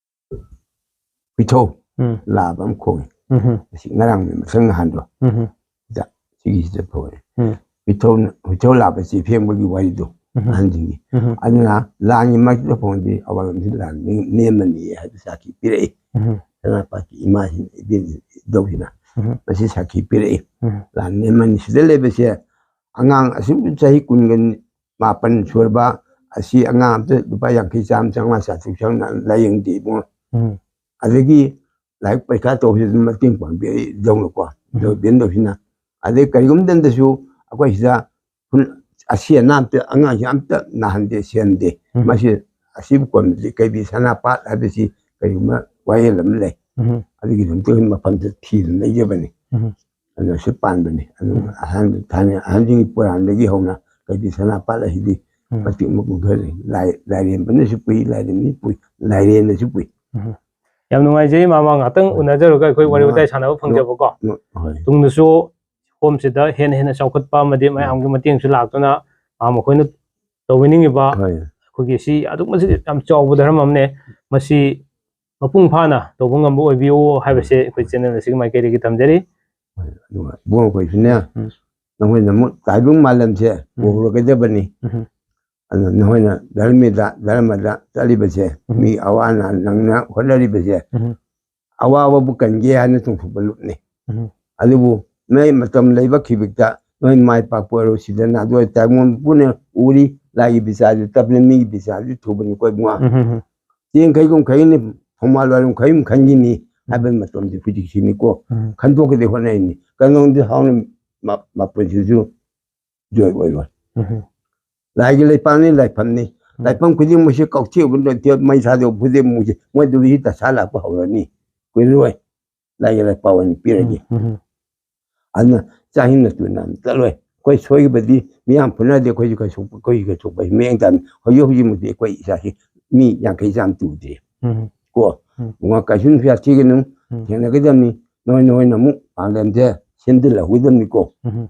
ꯄꯤꯊꯧ ꯎꯝ꯫ ꯂꯥꯕ ꯑꯃ ꯈꯣꯡꯉꯤ꯫ ꯎꯝ, ꯎꯝ꯫ ꯑꯁꯤ ꯉꯔꯥꯡ ꯃꯊꯪ ꯅꯍꯥꯟꯗꯣ ꯎꯝ, ꯎꯝ꯫ ꯁꯤꯒꯤꯁꯤꯗ ꯐꯧꯔꯦ꯫ ꯎꯝ꯫ ꯄꯤꯊꯧꯅ, ꯄꯤꯊꯧ ꯂꯥꯕ ꯆꯦ ꯐꯦꯡꯕꯒꯤ ꯋꯥꯔꯤꯗꯣ ꯎꯝ꯫ ꯑꯍꯟꯁꯤꯡꯒꯤ꯫ ꯎꯝ꯫ ꯑꯗꯨꯅ ꯂꯥꯟꯒꯤ ꯃꯔꯛꯇ ꯐꯪꯉꯗꯤ ꯑꯋꯥꯡꯂꯝꯁꯤ ꯂꯥꯟ ꯅꯦꯝꯃꯅꯤ ꯍꯥꯏꯕ ꯁꯥꯈꯤ ꯄꯤꯔꯛꯏ꯫ ꯎꯝ꯫ ꯁꯅꯥꯄꯥꯠꯀꯤ ꯏꯃꯥꯁꯤꯡ, ꯏꯕꯦꯟꯁꯤꯡ, ꯏꯙꯧꯁꯤꯅ ꯎꯝ꯫ ꯃꯁꯤ ꯁꯥꯈꯤ ꯄꯤꯔꯛꯏ꯫ ꯎꯝ꯫ ꯂꯥꯟ ꯅꯦꯝꯃꯅꯤ꯫ ꯁꯤꯗ ꯂꯩꯕꯁꯦ ꯑꯉꯥꯡ ꯑꯁꯨꯛ ꯆꯍꯤ ꯀꯨꯟꯒ ꯃꯥꯄꯟ ꯁꯨꯔꯕ ꯑꯁꯤ ꯑꯉꯥꯡ ꯑꯝꯇ ꯂꯨꯄꯥ ꯌꯥꯡꯈꯩ, ꯆꯥꯝꯃ, ꯆꯥꯝꯃꯉꯥ, ꯆꯥꯇ꯭ꯔꯨꯛ ꯆꯪꯅ ꯂꯥꯏꯌꯦꯡꯗꯦ ꯏꯕꯨꯡꯉꯣ꯫ ꯎꯝ꯫ ꯑꯗꯒꯤ ꯂꯥꯏꯔꯤꯛ ꯄꯔꯤꯈꯥ ꯇꯧꯕꯁꯤꯗ ꯃꯇꯦꯡ ꯄꯥꯡꯕꯤꯔꯛꯏ ꯏꯙꯧꯅꯀꯣ, ꯏꯙꯧ ꯏꯕꯦꯟꯗꯧꯁꯤꯅ꯫ ꯑꯗꯩ ꯀꯔꯤꯒꯨꯝꯕ ꯃꯇꯝꯗꯁꯨ ꯑꯩꯈꯣꯏ ꯁꯤꯗ ꯐꯨꯜ-, ꯑꯁꯤ ꯑꯅꯥ ꯑꯝꯇ, ꯑꯉꯥꯡꯁꯤ ꯑꯝꯇ ꯅꯥꯍꯟꯗꯦ, ꯁꯤꯍꯟꯗꯦ꯫ ꯎꯝ꯫ ꯃꯁꯤ ꯑꯁꯤꯕꯨ ꯀꯣꯟꯕꯗꯤ ꯀꯩꯕꯤ ꯁꯅꯥꯄꯥꯠ ꯍꯥꯏꯕꯁꯤ ꯀꯔꯤꯒꯨꯝꯕ ꯋꯥꯌꯦꯜ ꯑꯃ ꯂꯩ꯫ ꯎꯝ꯫ ꯑꯗꯨꯒꯤꯗꯃꯛꯇ ꯑꯩꯈꯣꯏ ꯃꯐꯝꯗ ꯊꯤꯗꯨꯅ ꯂꯩꯖꯕꯅꯤ꯫ ꯎꯝ꯫ ꯑꯗꯨꯅ ꯁꯤ ꯄꯥꯟꯕꯅꯤ꯫ ꯑꯗꯨ ꯎꯝ꯫ ꯑꯍꯟ, ꯊꯥꯏꯅ ꯑꯍꯟꯁꯤꯡꯒꯤ ꯄꯨꯔꯥꯟꯗꯒꯤ ꯍꯧꯅ ꯀꯩꯗꯤ ꯁꯅꯥꯄꯥꯠ ꯑꯁꯤꯗꯤ ꯎꯝ꯫ ꯃꯇꯤꯛ ꯃꯒꯨꯟ ꯈꯔ ꯂꯩ꯫ ꯂꯥꯏ-, ꯂꯥꯏꯔꯦꯝꯕꯅꯁꯨ ꯄꯨꯏ, ꯂꯥꯏꯔꯦꯝꯕꯤ ꯄꯨꯏ, ꯂꯥꯏꯔꯦꯟꯅꯁꯨ ꯄꯨꯏ꯫ ꯎꯝ꯫ ꯌꯥꯝ ꯅꯨꯡꯉꯥꯏꯖꯩ ꯃꯥꯃ, ꯉꯥꯛꯇꯪ ꯎꯝ꯫ ꯎꯅꯖꯔꯒ ꯑꯩꯈꯣꯏ ꯋꯥꯔꯤ ꯎꯝ꯫ ꯋꯥꯇꯥꯏ ꯁꯥꯟꯅꯕ ꯐꯪꯖꯕꯀꯣ꯫ ꯎꯝ, ꯍꯣꯏ꯫ ꯇꯨꯡꯗꯁꯨ ꯍꯣꯝꯁꯤꯗ ꯍꯦꯟꯅ ꯍꯦꯟꯅ ꯆꯥꯎꯈꯠꯄ ꯑꯃꯗꯤ ꯎꯝ꯫ ꯃꯌꯥꯝꯒꯤ ꯃꯇꯦꯡꯁꯨ ꯂꯥꯛꯇꯨꯅ ꯃꯥꯃ ꯑꯩꯈꯣꯏꯅ ꯇꯧꯕꯤꯅꯤꯡꯉꯤꯕ ꯍꯣꯏ꯫ ꯑꯩꯈꯣꯏꯒꯤ ꯁꯤ ꯑꯗꯨꯛ ꯃꯇꯤꯛ ꯌꯥꯝ ꯆꯥꯎꯕ ꯙꯔꯃ ꯑꯃꯅꯦ꯫ ꯃꯁꯤ ꯃꯄꯨꯡ ꯐꯥꯅ ꯇꯧꯕ ꯉꯝꯕ ꯑꯣꯏꯕꯤꯌꯨ ꯍꯥꯏꯕꯁꯦ ꯑꯩꯈꯣꯏ ꯆꯦꯅꯦꯜ ꯑꯁꯤꯒꯤ ꯃꯥꯏꯀꯩꯗꯒꯤ ꯊꯝꯖꯔꯤ꯫ ꯍꯣꯏ, ꯑꯗꯨꯒ ꯏꯕꯨꯡꯉꯣ ꯑꯩꯈꯣꯏꯁꯨꯅꯦ, ꯎꯝ꯫ ꯅꯈꯣꯏꯅ ꯑꯃꯨꯛ ꯇꯥꯏꯕꯪ ꯃꯥꯂꯦꯝꯁꯦ ꯎꯝ꯫ ꯄꯨꯍꯧꯔꯒꯗꯕꯅꯤ꯫ ꯎꯝ꯫ ꯑꯗꯨ ꯅꯈꯣꯏꯅ ꯙꯔꯃꯗ, ꯙꯔꯃꯗ ꯆꯠꯂꯤꯕꯁꯦ, ꯎꯝ꯫ ꯃꯤ ꯑꯋꯥ ꯑꯅꯥ ꯅꯪꯅ ꯍꯣꯠꯅꯔꯤꯕꯁꯦ, ꯎꯝ꯫ ꯑꯋꯥꯕꯕꯨ ꯀꯟꯒꯦ ꯍꯥꯏꯅ ꯆꯣꯡꯊꯣꯛꯄ ꯂꯨꯞꯅꯤ꯫ ꯎꯝ꯫ ꯑꯗꯨꯕꯨ ꯅꯣꯏ ꯃꯇꯝ ꯂꯩꯕ ꯈꯤꯕꯤꯛꯇ ꯅꯣꯏ ꯃꯥꯏ ꯄꯥꯛꯄ ꯑꯣꯏꯔꯣ, ꯁꯤꯗꯅ ꯑꯗꯨ ꯑꯣꯏ ꯇꯥꯏꯕꯪ ꯄꯨꯟꯅ ꯎꯔꯤ, ꯂꯥꯏꯒꯤ ꯕꯤꯆꯥꯔꯁꯨ ꯇꯞꯅ, ꯃꯤꯒꯤ ꯕꯤꯆꯥꯔꯁꯨ ꯊꯨꯕꯅꯤꯀꯣ ꯏꯕꯨꯡꯉꯣ꯫ ꯎꯝ, ꯎꯝ, ꯎꯝ꯫ ꯆꯦꯡ ꯈꯩꯒꯨꯝ ꯈꯩꯅꯤ, ꯊꯧꯃꯥꯜ ꯋꯥꯏꯔꯨꯝ ꯈꯩꯒꯨꯝ ꯈꯟꯈꯤꯅꯤ ꯍꯥꯏꯕ ꯃꯇꯝꯗꯤ ꯍꯧꯖꯤꯛꯁꯤꯅꯤꯀꯣ꯫ ꯎꯝ꯫ ꯈꯟꯗꯣꯛꯀꯗꯤ ꯍꯣꯠꯅꯔꯤꯅꯤ꯫ ꯀꯩꯅꯣꯝꯗꯤ ꯍꯥꯎꯅ ꯃ-, ꯃꯄꯨꯟꯁꯤꯁꯨ ꯖꯣꯏ ꯑꯣꯏꯔꯣꯏ꯫ ꯎꯝ꯫ ꯂꯥꯏꯒꯤ ꯂꯩꯄꯥꯛꯅꯤ, ꯂꯥꯏꯐꯝꯅꯤ꯫ ꯎꯝ꯫ ꯂꯥꯏꯐꯝ ꯈꯨꯗꯤꯡꯃꯛꯁꯤ ꯀꯧꯊꯦꯛꯎꯕ ꯅꯠꯇꯦ, ꯃꯩ ꯊꯥꯗꯣꯛꯄ ꯈꯨꯗꯤꯡꯃꯛꯁꯤ ꯃꯣꯏꯗꯨꯒꯤ ꯗꯁꯥ ꯂꯥꯛꯄ ꯍꯧꯔꯅꯤ꯫ ꯀꯨꯏꯔꯔꯣꯏ꯫ ꯂꯥꯏꯒꯤ ꯂꯥꯏꯄꯥꯎ ꯑꯣꯏꯅ ꯄꯤꯔꯒꯦ꯫ ꯎꯝ, ꯎꯝ꯫ ꯑꯗꯨꯅ ꯆꯥꯛ ꯏꯁꯤꯡ ꯅꯠꯇꯅ ꯆꯠꯂꯣꯏ꯫ ꯑꯩꯈꯣꯏ ꯁꯣꯏꯈꯤꯕꯗꯤ ꯃꯤꯌꯥꯝ ꯐꯨꯅꯗꯦ, ꯑꯩꯈꯣꯏꯁꯨ ꯀꯩꯁꯨ, ꯑꯩꯈꯣꯏꯁꯨ ꯀꯩꯁꯨ ꯃꯤꯠꯌꯦꯡ ꯇꯥꯅꯤ꯫ ꯍꯧꯖꯤꯛ ꯍꯧꯖꯤꯛꯃꯛꯇꯤ ꯑꯩꯈꯣꯏ ꯏꯁꯥꯁꯤ ꯃꯤ ꯌꯥꯡꯈꯩ ꯆꯥꯝ ꯇꯨꯗ꯭ꯔꯤ꯫ ꯎꯝ꯫ ꯀꯣ? ꯎꯝ꯫ ꯉ-, ꯀꯩꯁꯨ ꯅꯨꯡꯁꯥ ꯊꯤꯒꯅꯨ, ꯎꯝ꯫ ꯊꯦꯡꯅꯒꯗꯕꯅꯤ꯫ ꯅꯣꯏ, ꯅꯣꯏꯅ ꯑꯃꯨꯛ ꯄꯥꯡꯒꯜꯁꯦ ꯁꯦꯝꯖꯤꯜꯍꯧꯒꯗꯕꯅꯤꯀꯣ꯫ ꯎꯝ꯫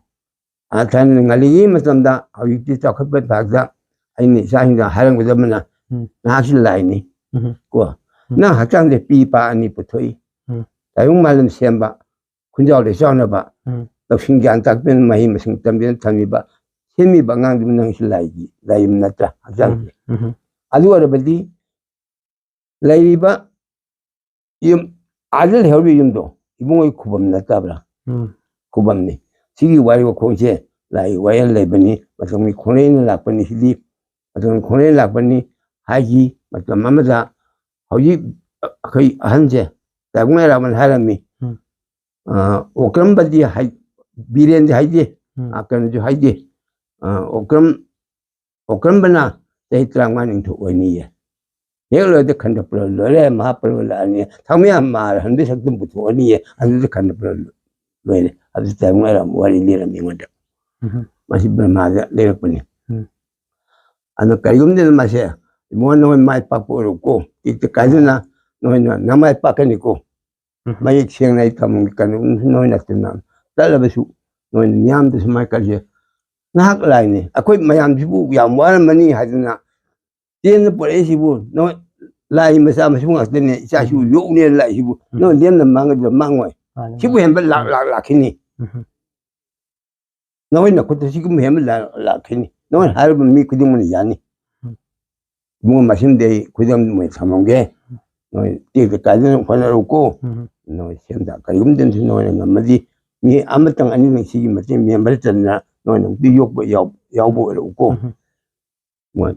ꯑ, ꯊꯥꯏꯅ ꯉꯜꯂꯤꯉꯩ ꯃꯇꯝꯗ, ꯍꯧꯖꯤꯛꯇꯤ ꯆꯥꯎꯈꯠꯄ ꯊꯥꯛꯇ ꯑꯩꯅ ꯏꯆꯥꯁꯤꯡꯗ ꯍꯥꯏꯔꯝꯒꯗꯕꯅ, ꯎꯝ꯫ ꯅꯍꯥꯛꯁꯤ ꯂꯥꯏꯅꯤ꯫ ꯎꯝ꯫ ꯀꯣ? ꯎꯝ꯫ ꯅꯪ ꯍꯛꯆꯥꯡꯗ ꯄꯤ ꯄꯥ ꯑꯅꯤ ꯄꯨꯊꯣꯛꯏ꯫ ꯎꯝ꯫ ꯇꯥꯏꯕꯪ ꯃꯥꯂꯦꯝ ꯁꯦꯝꯕ, ꯈꯨꯟꯖꯥꯎꯗ ꯆꯥꯎꯅꯕ, ꯎꯝ꯫ ꯂꯧꯁꯤꯡ ꯒ꯭ꯌꯥꯟ ꯇꯥꯛꯄꯤꯗꯨꯅ ꯃꯍꯩ ꯃꯁꯤꯡ ꯇꯝꯕꯤꯗꯨꯅ ꯊꯝꯃꯤꯕ, ꯁꯦꯝꯃꯤꯕ ꯑꯉꯥꯡꯗꯨꯕꯨ ꯅꯪꯁꯨ ꯂꯥꯏꯒꯤ, ꯂꯥꯏ ꯌꯨꯝ ꯅꯠꯇ꯭ꯔꯥ? ꯍꯛꯆꯥꯡꯁꯦ꯫ ꯎꯝ꯫ ꯎꯝ꯫ ꯑꯗꯨ ꯑꯣꯏꯔꯕꯗꯤ ꯂꯩꯔꯤꯕ ꯌꯨꯝ, ꯑꯥꯗ ꯂꯩꯍꯧꯔꯤꯕ ꯌꯨꯝꯗꯣ ꯏꯕꯨꯡꯉꯣꯒꯤ ꯈꯨꯕꯝ ꯅꯠꯇꯕ꯭ꯔꯥ? ꯎꯝ꯫ ꯈꯨꯕꯝꯅꯤ꯫ ꯁꯤꯒꯤ ꯋꯥꯔꯤ ꯋꯥꯈꯣꯡꯁꯦ ꯂꯥꯏꯒꯤ ꯋꯥꯌꯦꯜ ꯂꯩꯕꯅꯤ, ꯃꯇꯝꯒꯤ ꯈꯣꯡꯂꯩꯅ ꯂꯥꯛꯄꯅꯤ꯫ ꯁꯤꯗꯤ ꯃꯇꯝꯒꯤ ꯈꯣꯡꯂꯩꯅ ꯂꯥꯛꯄꯅꯤ ꯍꯥꯏꯈꯤ꯫ ꯃꯇꯝ ꯑꯃꯗ ꯍꯧꯖꯤꯛ ꯑꯩꯈꯣꯏ ꯑꯍꯟꯁꯦ ꯇꯥꯏꯕꯪ ꯃꯩꯔꯥꯕꯅ ꯍꯥꯏꯔꯝꯃꯤ꯫ ꯎꯝ꯫ ꯑ, ꯑꯣꯀ꯭ꯔꯝꯕꯗꯤ ꯍꯥꯏ-, ꯕꯤꯔꯦꯟꯗꯤ ꯍꯥꯏꯗꯦ, ꯎꯝ꯫ ꯑ, ꯀꯩꯅꯣꯁꯨ ꯍꯥꯏꯗꯦ꯫ ꯑ, ꯑꯣꯀ꯭ꯔꯝ, ꯑꯣꯀ꯭ꯔꯝꯕꯅ ꯆꯍꯤ ꯇꯔꯥꯃꯉꯥ ꯅꯤꯡꯊꯧ ꯑꯣꯏꯅꯤꯌꯦ꯫ ꯍꯦꯛ ꯂꯣꯏꯔꯗꯤ ꯈꯟꯗ ꯄ꯭ꯔꯂꯣꯏ ꯂꯣꯏꯔꯦ, ꯃꯍꯥꯄ꯭ꯔꯂꯣꯏ ꯂꯥꯛꯑꯅꯤ꯫ ꯊꯥꯡꯃꯩꯕꯟ ꯃꯥꯔ ꯍꯟꯕꯩ ꯁꯛꯇꯝ ꯄꯨꯊꯣꯛꯑꯅꯤꯌꯦ꯫ ꯑꯗꯨꯗꯤ ꯈꯟꯗ ꯄ꯭ꯔꯂꯣꯏ ꯂꯣꯏꯔꯦ꯫ ꯑꯗꯨ ꯇꯥꯏꯕꯪ ꯃꯩꯔꯥꯕ ꯋꯥꯔꯤ ꯂꯤꯔꯝꯃꯤ ꯑꯩꯉꯣꯟꯗ꯫ ꯎꯝ꯫ ꯃꯁꯤ ꯕ꯭ꯔꯍꯃꯥꯗ ꯂꯩꯔꯛꯄꯅꯤ꯫ ꯎꯝ꯫ ꯑꯗꯨꯅ ꯀꯔꯤꯒꯨꯝꯕꯗ ꯃꯁꯦ, ꯏꯕꯨꯡꯉꯣ, ꯅꯈꯣꯏ ꯃꯥꯏ ꯄꯥꯛꯄ ꯑꯣꯏꯔꯣꯀꯣ, ꯇꯤꯛꯇ ꯀꯥꯏꯗꯅ ꯅꯈꯣꯏꯅ ꯅꯃꯥꯏ ꯄꯥꯛꯀꯅꯤꯀꯣ꯫ ꯎꯝ꯫ ꯃꯌꯦꯛ ꯁꯦꯡꯅ ꯑꯩ ꯊꯝꯃꯒꯦ, ꯀꯩꯅꯣ, ꯅꯣꯏꯅ ꯇꯤꯟꯅ ꯆꯠꯂꯕꯁꯨ ꯅꯣꯏꯅ ꯃꯤꯌꯥꯝꯗ ꯁꯨꯃꯥꯏꯅ ꯀꯜꯂꯤ꯫ ꯅꯍꯥꯛ ꯂꯥꯏꯅꯤ, ꯑꯩꯈꯣꯏ ꯃꯌꯥꯝꯁꯤꯕꯨ ꯌꯥꯝ ꯋꯥꯔꯝꯃꯅꯤ ꯍꯥꯏꯗꯅ ꯆꯦꯟꯅ ꯄꯨꯔꯛꯏꯁꯤꯕꯨ, ꯅꯣꯏ ꯂꯥꯏ ꯃꯆꯥ ꯃꯁꯨ ꯉꯥꯛꯇꯅꯦ, ꯏꯆꯥꯁꯨ ꯎꯝ꯫ ꯌꯣꯛꯅꯦ ꯂꯥꯛꯏꯁꯤꯕꯨ, ꯎꯝ꯫ ꯅꯣꯏ ꯂꯦꯝꯅ ꯃꯥꯡꯒꯗ꯭ꯔꯥ? ꯃꯥꯡꯉꯣꯏ꯫ ꯃꯥꯅꯤ, ꯁꯤꯕꯨ ꯃꯥꯅꯤ꯫ ꯍꯦꯟꯕ ꯂꯥꯛ ꯎꯝ꯫ ꯂꯥꯛ ꯂꯥꯛꯈꯤꯅꯤ꯫ ꯎꯝ꯫ ꯅꯈꯣꯏ ꯅꯈꯨꯠꯇ ꯁꯤꯒꯨꯝꯕ ꯍꯦꯟꯕ ꯂꯥꯛ ꯂꯥꯛꯈꯤꯅꯤ꯫ ꯅꯈꯣꯏ ꯍꯥꯏꯔꯤꯕ ꯃꯤ ꯈꯨꯗꯤꯡꯃꯛꯅ ꯌꯥꯅꯤ꯫ ꯎꯝ꯫ ꯏꯕꯨꯡꯉꯣ, ꯃꯁꯤꯃꯗꯤ ꯑꯩ ꯈꯨꯗꯝ ꯑꯣꯏꯅ ꯊꯝꯃꯝꯒꯦ꯫ ꯅꯣꯏ ꯇꯦꯛꯇ ꯀꯥꯏꯗꯅ ꯍꯣꯠꯅꯔꯛꯎꯀꯣ꯫ ꯎꯝ꯫ ꯅꯣꯏ ꯁꯦꯝꯗ ꯀꯔꯤꯒꯨꯝꯕꯗꯁꯨ ꯅꯣꯏꯅ ꯉꯝꯃꯗꯤ ꯃꯤ ꯑꯃꯇꯪ ꯑꯅꯤꯗꯪ ꯁꯤꯒꯤ ꯃꯇꯦꯡ ꯃꯦꯝꯕꯔ ꯆꯟꯗꯅ ꯅꯣꯏꯅ ꯑꯃꯨꯛꯇ ꯌꯣꯛꯄ ꯌꯥꯎ-, ꯌꯥꯎꯕ ꯑꯣꯏꯔꯛꯎꯀꯣ꯫ ꯎꯝ꯫